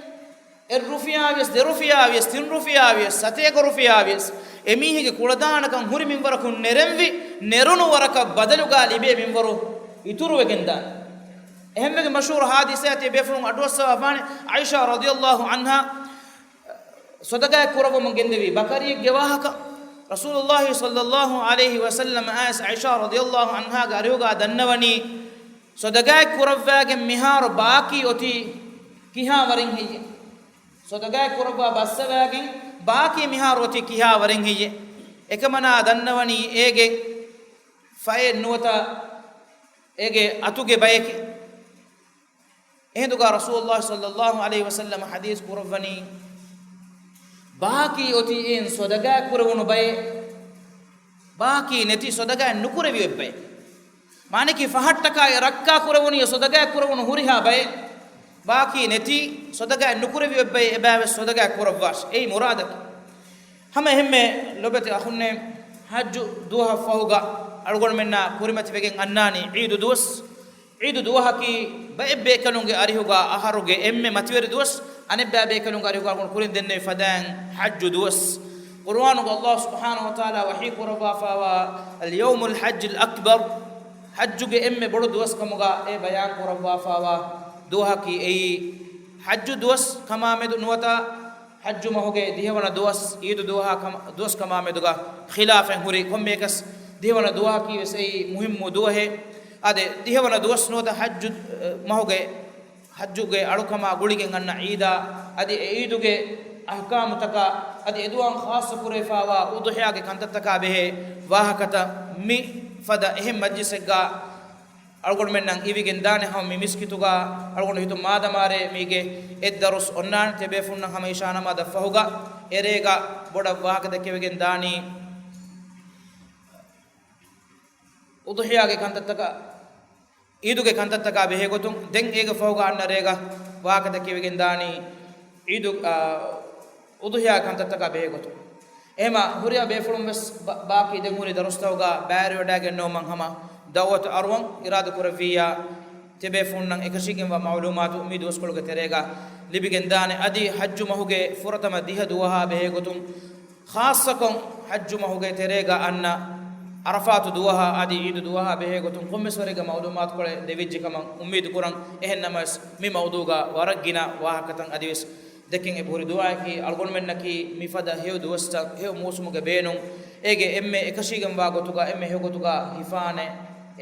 އެއް ރުފިޔާ ވިޔަސް، ދެ ރުފިޔާ ވިޔަސް، ތިން ރުފިޔާ ވިޔަސް، ސަތޭކަ ރުފިޔާ ވިޔަސް، އެމީހެއްގެ ކުޅަދާނަކަން ހުރި މިންވަރަކުން ނެރެންވި، ނެރުނު ވަރަކަށް ބަދަލުގަ ލިބޭ މިންވަރު އިތުރުވެގެންދާނެ. އެހެންވެގެން މަޝްހޫރު ޙާދިސާއެއް ތިޔަބޭފުޅުން އަޑުއައްސަވާފާނެ، ޢާއިޝާ ރަޟިޔައްލާހު ޢަންހާ ޞަދަޤާތް ކުރައްވަމުން ގެންދެވި ބަކަރިއެއްގެ ވާހަކަ. ރަސޫލުﷲ ޞައްލައްލާހު ޢަލައިހި ވަސައްލަމަ އައިސް ޢާއިޝާ ރަޟިޔައްލާހު ޢަންހާގެ އަރިހުގަ ދަންނަވަނީ، ޞަދަޤާތް ކުރައްވާގެން މިހާރު ބާކީ އޮތީ ކިހާ ވަރެއް ހެއްޔެވެ؟ ޞަދަޤާތް ކުރައްވާ ބައްސަވާގެން ބާކީ މިހާރު އޮތީ ކިހާ ވަރެއް ހެއްޔެވެ؟ އެކަމަނާ ދަންނަވަނީ އޭގެ ފައެއް ނުވަތަ އޭގެ އަތުގެ ބަޔެކޭ. އެހިނދުގަ ރަސޫލުﷲ ޞައްލައްލާހު ޢަލައިހި ވަސައްލަމަ ޙަދީޘް ކުރައްވަނީ، ބާކީ އޮތީ އެއިން ޞަދަޤާތް ކުރެވުނު ބައެއް، ބާކީ ނެތި ޞަދަޤާތް ނުކުރެވި އޮތް ބައެއް. މާނައަކީ ފަހަށްޓަކާއި ރައްކާ ކުރެވުނީ ޞަދަޤާތް ކުރެވުނު ހުރިހާ ބައެއް، ބާކީ ނެތި ޞަދަޤާތް ނުކުރެވި އޮތް ބައެއް އެބައިވެސް ޞަދަޤާތް ކުރައްވާށި. އެއީ މުރާދަކީ. ހަމަ އެހެންމެ ލޮބެތި އަޚުންނޭ، ޙައްޖު ދުވަހަށް ފަހުގަ އަޅުގަނޑުމެންނާ ކުރިމަތިވެގެން އަންނާނީ ޢީދު ދުވަސް. ޢީދު ދުވަހަކީ ބައެއް ބޭކަލުންގެ އަރިހުގަ އަހަރުގެ އެންމެ މަތިވެރި ދުވަސް. އަނެއްބައި ބޭކަލުންގެ އަރިހުގަ އަޅުގަނޑު ކުރިން ދެންނެވި ފަދައިން ޙައްޖު ދުވަސް. ޤުރުއާނުގަ ﷲ ސުބްޙާނަހޫ ވަތަޢާލާ ވަޙީ ކުރައްވާފާވާ، اليوم الحج الأكبر، ޙައްޖުގެ އެންމެ ބޮޑު ދުވަސް ކަމުގަ އެ ބަޔާން ކުރައްވާފާވާ ދުވަހަކީ އެއީ ޙައްޖު ދުވަސް ކަމާމެދު ނުވަތަ ޙައްޖު މަހުގެ ދިހަވަނަ ދުވަސް، ޢީދު ދުވަހާ ކަމ-، ދުވަސް ކަމާމެދުގަ ޚިލާފެއް ހުރި ކޮންމެއަކަސް ދިހަވަނަ ދުވަހަކީ ވެސް އެއީ މުހިއްމު ދުވަހެއް. އަދި ދިހަވަނަ ދުވަސް ނުވަތަ ޙައްޖު، އަ، މަހުގެ ޙައްޖުގެ އަޅުކަމާ ގުޅިގެން އަންނަ ޢީދާ، އަދި އެ ޢީދުގެ އަޙްކާމުތަކާ، އަދި އެދުވަހަށް ޚާއްޞަ ކުރެވިފާވާ އުޟުޙިޔާގެ ކަންތައްތަކާ ބެހޭ ވާހަކަތައް މި ފަދަ އެހެން މަޖްލިސެއްގަ އަޅުގަނޑުމެންނަށް އިވިގެން ދާނެ. ހަމަ މި މިސްކިތުގަ އަޅުގަނޑު ހިތުން މާދަމާރޭ މީގެ އެއް ދަރުސް އޮންނާނެ. ތިޔަބޭފުޅުންނަށް ހަމަ އިޝާ ނަމާދަށް ފަހުގަ އެރޭގަ ބޮޑަށް ވާހަކަ ދެއްކެވިގެން ދާނީ އުޟުޙިޔާގެ ކަންތައްތަކާ، ޢީދުގެ ކަންތައްތަކާ ބެހޭގޮތުން. ދެން އޭގެ ފަހުގަ އަންނަ ރޭގަ ވާހަކަ ދެއްކެވިގެން ދާނީ ޢީދު، އާ، އުޟުޙިޔާ ކަންތައްތަކާ ބެހޭގޮތުން. އެހެމަ ހުރިހާ ބޭފުޅުން ވެސް ބަ-، ބާކީ ދެން ހުރި ދަރުސްތަކުގަ ބައިވެރިވެވަޑައިގެންނެވުމަށް ހަމަ ދަޢުވަތު އަރުވަން އިރާދަ ކުރެއްވިއްޔާ، ތިޔަބޭފުޅުންނަށް އެކަށީގެންވާ މަޢުލޫމާތު މި ދުވަސްކޮޅުގެ ތެރޭގަ ލިބިގެން ދާނެ. އަދި ޙައްޖު މަހުގެ ފުރަތަމަ ދިހަ ދުވަހާ ބެހޭގޮތުން، ޚާއްޞަކޮށް ޙައްޖު މަހުގެ ތެރޭގަ އަންނަ ޢަރަފާތު ދުވަހާ އަދި ޢީދު ދުވަހާ ބެހޭގޮތުން ކޮންމެސް ވަރެއްގެ މަޢުލޫމާތުކޮޅެއް ދެވިއްޖެ ކަމަށް އުއްމީދުކުރަން. އެހެން ނަމަވެސް، މި މައުޟޫގަ ވަރަށް ގިނަ ވާހަކަތައް އަދިވެސް ދެކެން އެބަހުރި. ދުޢާއަކީ އަޅުގަނޑުމެންނަކީ މިފަދަ ހެޔޮ ދުވަސްތައް، ހެޔޮ މޫސުމުގެ ބޭނުން، އޭގެ އެންމެ އެކަށީގެންވާ ގޮތުގަ، އެންމެ ހެޔޮ ގޮތުގަ ހިފާނެ،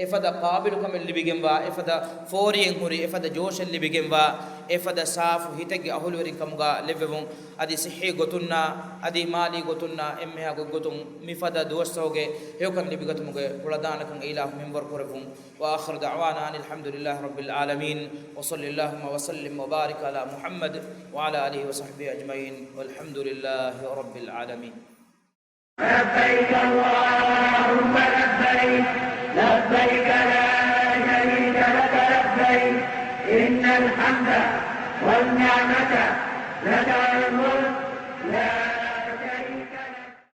އެފަދަ ޤާބިލުކަމެއް ލިބިގެންވާ، އެފަދަ ފޯރިއެއް ހުރި، އެފަދަ ޖޯޝެއް ލިބިގެންވާ، އެފަދަ ސާފު ހިތެއްގެ އަހުލުވެރިން ކަމުގަ ލެއްވެވުން. އަދި ޞިއްޙީ ގޮތުންނާ، އަދި މާލީ ގޮތުންނާ، އެންމެހާ ގޮތްގޮތުން މިފަދަ ދުވަސްތަކުގެ ހެޔޮކަން ލިބިގަތުމުގެ ކުޅަދާނަކަން އިލާހު މިންވަރު ކުރެއްވުން. وآخر دعوانا أن الحمد لله رب العالمين، وصل اللهم وسلم وبارك على محمد وعلى آله وصحبه أجمعين، والحمد لله رب العالمين. لبيك اللهم لبيك، لبيك لا شريك لك لبيك، إن الحمد والنعمة لك والملك، لا